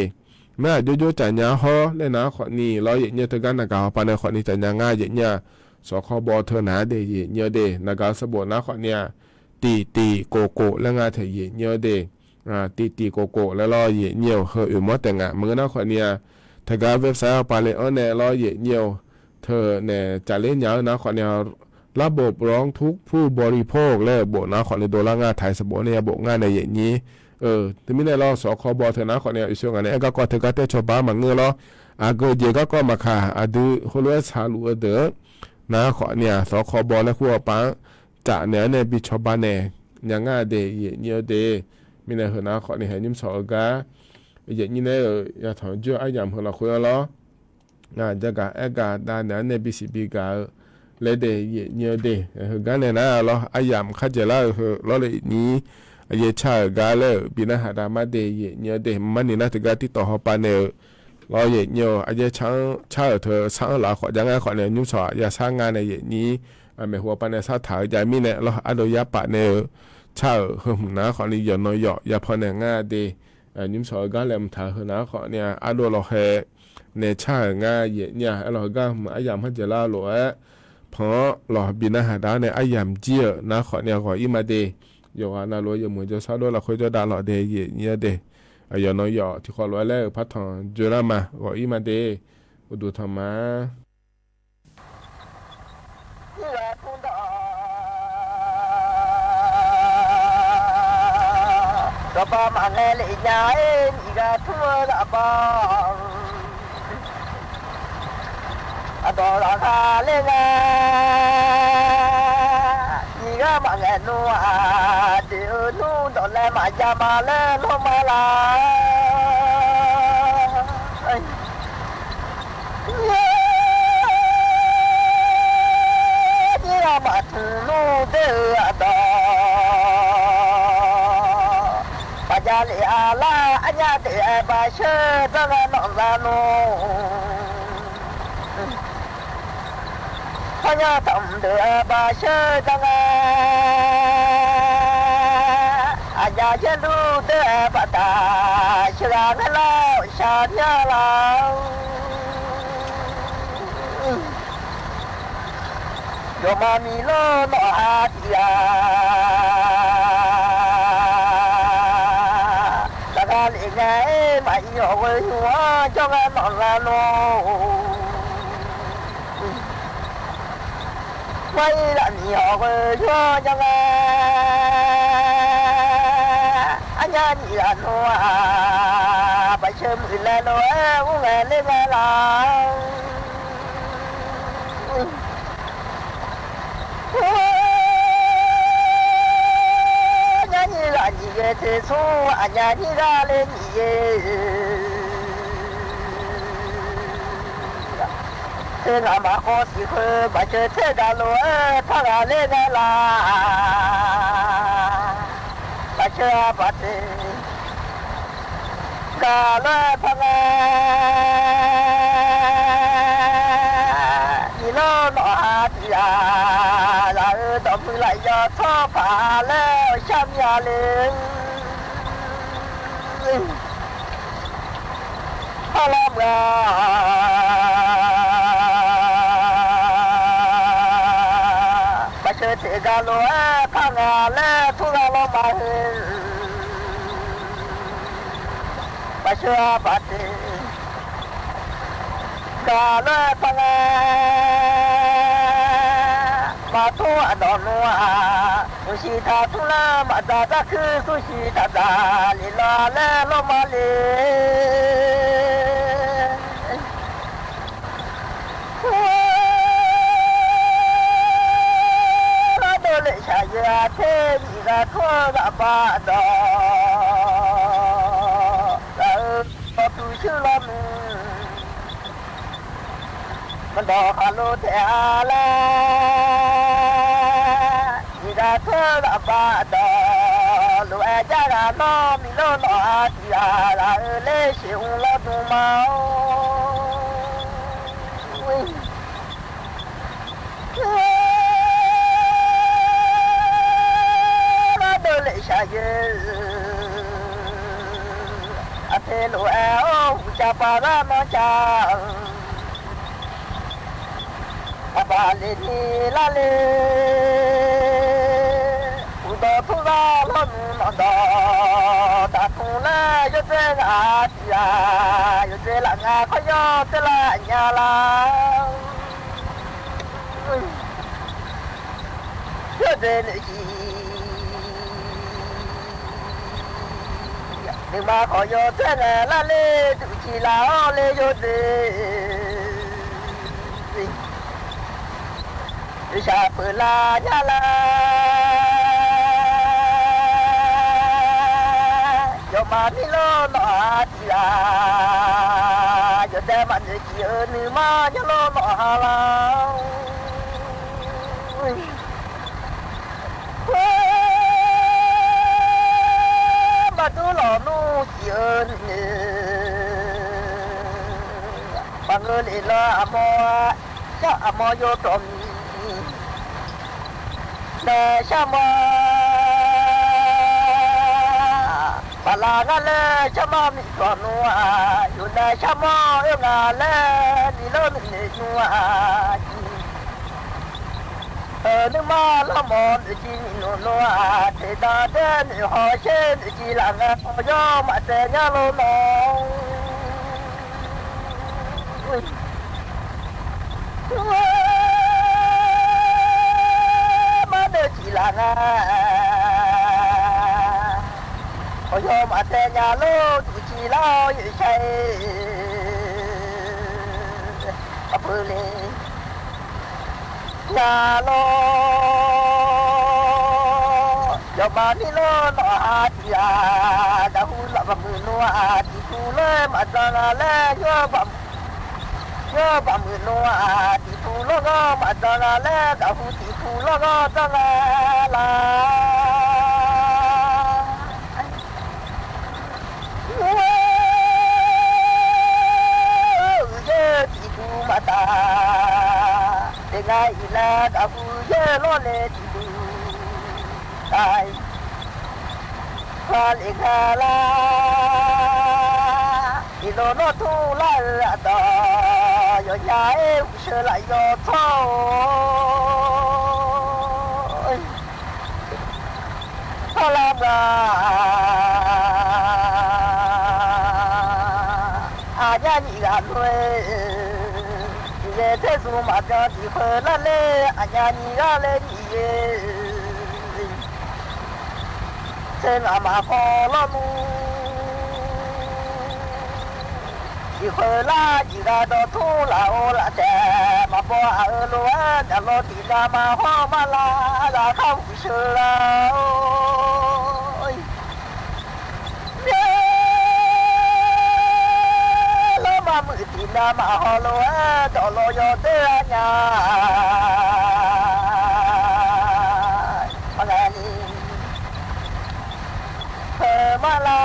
Nar aqjox jox tsaf nya hawr laer nar khawfni lawr yaeq nyir-awr teugar naqgaq hawpav nae khawfni tsaf nya ngar yaeq nyir-aq, sawq-awr kawbaw teu nar de yaeq nyir-awr de. Naqgaq-eu sanqbof nar khawfni-aq, tiq tiq kof kof laer nga taeq yaeq nyir-awr de. Tiq tiq kof kof laer lawr yaeq nyir-awr heu oeq mawr taef nga maqngeur nar khawfni-aq, teugar website hawpav le-anr nae lawr yaeq nyir-awr, teunae tsafler nya-eu nar khawfni-aq, ระบบร้องทุกข์ผู้บริโภค laer-euq bof nar khawfni dovlar nga, taq-iq sanqbof nae ya bof ngar nae yaeq nyir. Teumirnae lawr sawq-awr kawbaw teu nar khawfni-aq, yawsheu ngaq nae aer garkawv teugar taer cawba-anr maqngeur lawr. Aqgeu jeq garkawv maqkaq aqdui heulof-aer shaqluf-eu deuq-anr nar khawfni-aq, sawq-awr kawbaw laer kur hawpav-anr tsaf naeq-aer nae bi cawba naeq nya ngar de yaeq nyir-awr de. Mirnae heu nar khawfni haeq nymr sawq-eu gar yaeq nyir nae-euq yatanq joer aryamq heu lafkhoer-anr lawr, ngaq jagaq aergaq davnaeq-aer nae bisiq bigaq-eu laer de yaeq nyir-awr de. Heugar nae nar lawr aryamq kharjaeq lar-euq heu lawr le nyir, aqyaer car-euq gar laer-euq bi narhaq dav mar de yaeq nyir-awr de. Marni nar teugar tirtawq hawpav nae-euq lawr yaeq nyir-awr, aqyaer car-euq teu sar-anr laf khawf jav ngar khawfni nymr sawq-aq ya sar nga nae yaeq nyir, maeqhu hawpav nae sar taq-eu jav mirnae lawr ardov yar paf nae-euq car-euq heu hmq nar khawfni yawqnan yawf ya paw naeq ngar de. Nymr sawq-eu gar laeqhmq taq-eu heu nar khawfni-aq, ardov lawqhae nae car-euq ngar yaeq nyir-aq, aerlawq heugar hmq aryamq kharjaeq lar lof-aer, pan-anr lawq bi narhaq dav-awr nae aryamq jir-euq nar khawfni-aq ghawq ir ma de. Yawqghaq navluf-eu yawmuiq jawrshar dov lafkhoer jawrdav lawq de yaeq nyir-awr de. Yawqnan yawf tiqkhawf lof-aer laer-euq par tanq joe lar ma, ghawq ir ma de. Uqduq tanq ma. Dawqpav maqngae lef nya-aer, nyiq ghaq tmr-eu ghaq bav. Aqdawq ghaq ghaq ler nga, nyiq ghaq maqngaeq nmr-aq, deuq-eu nmr dawq laer maqjav ma laer lawr ma laq. Nyiq ghaq maqtmq nmr deuq-eu aqdawq, maqjav lef-a lar arnya deuq-aer basheur danr ghae nawq za nmr. Parnya tanq deuq-aer basheur danr ghae, aqjav yaerluf deuq-aer baqdaq sheuqghaq ngae lar-awr shaqmyar la-eu. Yawqma miq lor nawq-a tiq ghaq, laqkhaq lef ngae-aer maq-ir awq ghoe nymr-anr jawr ghae nawq la nmr-or. Mar-ir laf miq hawq ghoe yawr nya nga. Arnya nyiq ghaq nmr-aq, baqsheu muiq laer lof-aer ur ngae ler ngae laf. Arnya nyiq ghaq nyiq ghae teq smr, aqnyaf nyiq ghaq le nyiq ghae. Teu ngaq maqkhawf siq heu, baqsheu tser gaq lof-aer par ghaq ler ngae laf. Baqsheu-aq baqteq gaq lof-aer par ngae, nyiq lawr nawq-aq tiq ghaq, zaq-eu dawqmuiq laf yawf tsawrpaq laer-awr shar mir-a le. Parlar meuq-a, baqsheu teq gaq lof-aer par ngae laer tur ghaq lawr ma heu. Baqsheu-aq baqteq gaq lof-aer par ngae, maqtur aqdawq nmr-aq, mqshiq taq tur lar maqdzaq dzarkuir smr shiq taq dzaq lef lawr laer lawr ma le. Ardov lef shaqyae-a ter, nyiq ghaq tur-eu ghaq baq dawq, zaq-eu dawqtuq shuir lawrmuiq, maqdawq khaqlo taef-a laer, nyiq ghaq tur-eu ghaq baq dawq, lof-aer jar ghaq nawr miq lawr nawq-aq tiq ghaq, zaq-eu ler sheuq mr lawr dm ma-or. Ardov lef shaqyae-eu, aqteq lof-aer-awr uqcaf paq ghar manr ca-eu, aqbaq lef ni lar le. Uqdawq tur ghaq lawrmuiq nawqdawq taqtmq laer yawdzae ghaq tiq ghaq, yawdzae laf nga khawr yawr tsaer lar nya lar. Yawdzae noeqciv, nuima khawf yawdzae ngae lar le, duqciq laf-awr le yawdzae. Shaqpeuq lar nya lar, yawqmaf mir lawr nawq-aq tiq ghaq, yawdaef maqnoeq ciq-eu nuima nymr lawr nawq ha lar. Maqdur lawq nmr ciq-eu nuinoeq, maqngeur lef lawr aqmawr, shar aqmawr yawdawq miq nae sharmawr, baqlaq ngar laer sharmawr miqdawq nmr-aq, yawqnae sharmawr oer nga laer miq lawr nuinoeq nmr-aq, nuima lawrmawf noeqciv miqnmq nmr-aq, teqdaq daer noeq hawsher noeqciv laf ngae, hawq yawr maqtsaev nya lor nawr. Maqnoeq ciq laf nga, hawq yawr maqtsaev nya lor, duqciq lar-awr yawqshaq-aer, aqpeuq le nya lor. Yawqmaf mir lawr nawq-aq tiq ghaq, gaqhu laf baqmuiq nmr-aq, tiq pu lawr-aer maqdzan nga laer, yawr baqmuiq nmr-aq, tiq pu lawr ghawr maqdzan nga laer, gaqhu tiq pu lawr ghawr dzan nga lar. Uiqdzer tiq duq maqtaf, teq nga iq laer gaqhu yaer lawr le tiq duq taf-iq, ha lef nga lar. Iqlo nawr tur lar-eu aqdawq, yawqnya-aer uqsheu laf yaw tsawr-or. Parlar meuq-a, aqnyar nyiq ghaq nmr-aer, nyiq ghae tser Maqbyan tiqkhoeq lar ler, aqnyaf nyiq ghaq laer nyiq-eu, tser ngaq maqkawv lawrnu. Tiqkhoeq lar nyiq ghaq dawqtur laf-eu laftaeq, maqbaw aq-eu lof-aer myaqlaw tiqnav ma hawr ma la, zaqkhav uq sheuq la-or. Mya, lawrma muiq tiqnav maqhaw lof-aer dawqlaw yawdoer-a nya. Maqngae ni, heu ma la.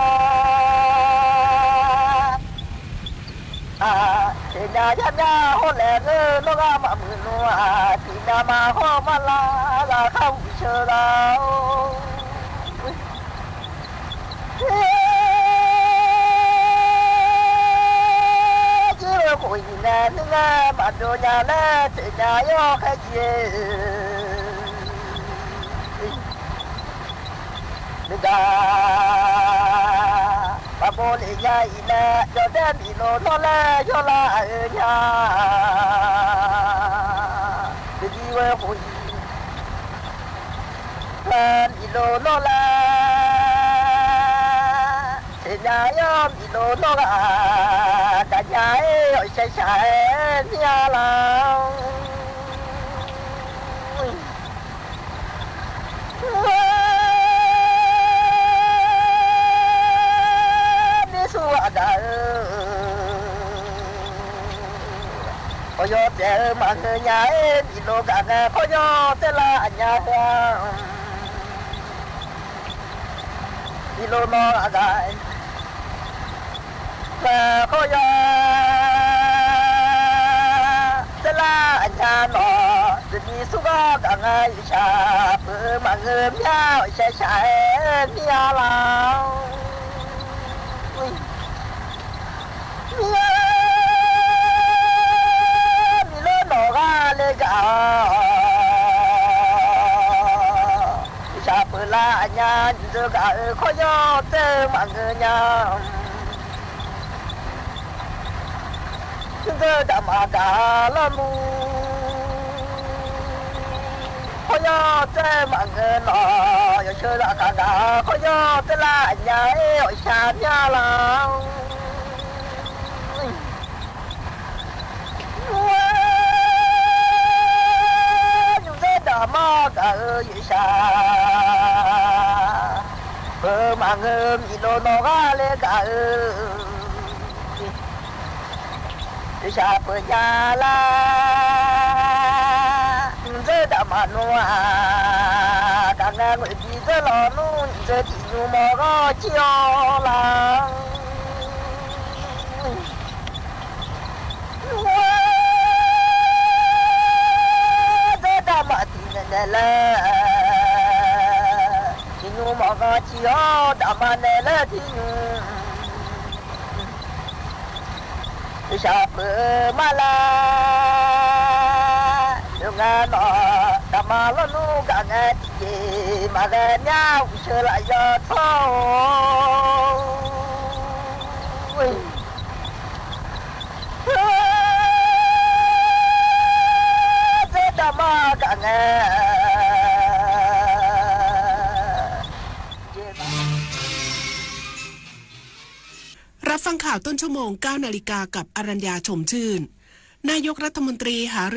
Aq, teqnya yar mya hawr laeq ngeur, nawr ghaq maqmuiq nmr-aq, tiqnav ma hawr ma la, zaqkhav uq sheuq la-or. Jir-eu khof-iq nae nuingae maqbyov nya laer teqnya yar khaer jir-eu. Nuigaq maqbov lef nya-iq nae, yawdaef miqlof nawr laer yawrlar-eu nya. Deuq jir-eu khof-iq nae miqlof nawr laer, teqnya yar miqlof nawr ghaq gaqnya-aer awqshaer shaq-aer mir-a laf-or. Mirsur aqgaf-eu, awqyawf tsaev-eu maqngeur nya-aer, miqlof gaq ngae khawr yawr tsaerlar aqnya heu-a. Miqlof nawq aqgaf, khawr yawr tsaerlar aqnya nawq, deuq mirsur gaq gaq ngae, shaq peuq-eu maqngeur mya, awqshaer shaq-aer mir-a laf-or. Mir-a, miqlof nawq ghaq le gaq-awq. Shaq peuq lar aqnya nymq dzeur gaq-eu khawr yawr tsaer-eu maqngeur nya. Nymq dzeur daqma gaq lawrnu. Khawr yawr tsaer maqngeur nawq, yawqsheu zaqkhav gaq khawr yawr tsaerlar aqnya-aer awqshaer mya laf-or. Nymq dzeur daqma gaq-eu yawqshaq peuq maqngeur, miqlof nawq ghaq le gaq-eu yawqshaq peuq nya lar. Nymq dzeur daqma nmr-aq, gaq ngae ngoeqbi dzeur lawq nmr, nymq dzeur tiq nymr mawr ghawr jir-awr laf-or. Nymq dzeur daqma tiq naeq naeq laer, tiq nymr mawr ghawr jir-awr daqma naeq laer tiq nymr. Shaq peuq mar lar, yawqghaq nawq daqma lawrnmr gaq ngae tiqjeq maqghae mya, uqsheu laf yawtsawr-or. Dzeur daqma gaq ngae, jeq ma. รับฟังข่าวต้นชั่วโมง เก้านาฬิกา กับอรัญญา ชมชื่น นายกรัฐมนตรีหารือ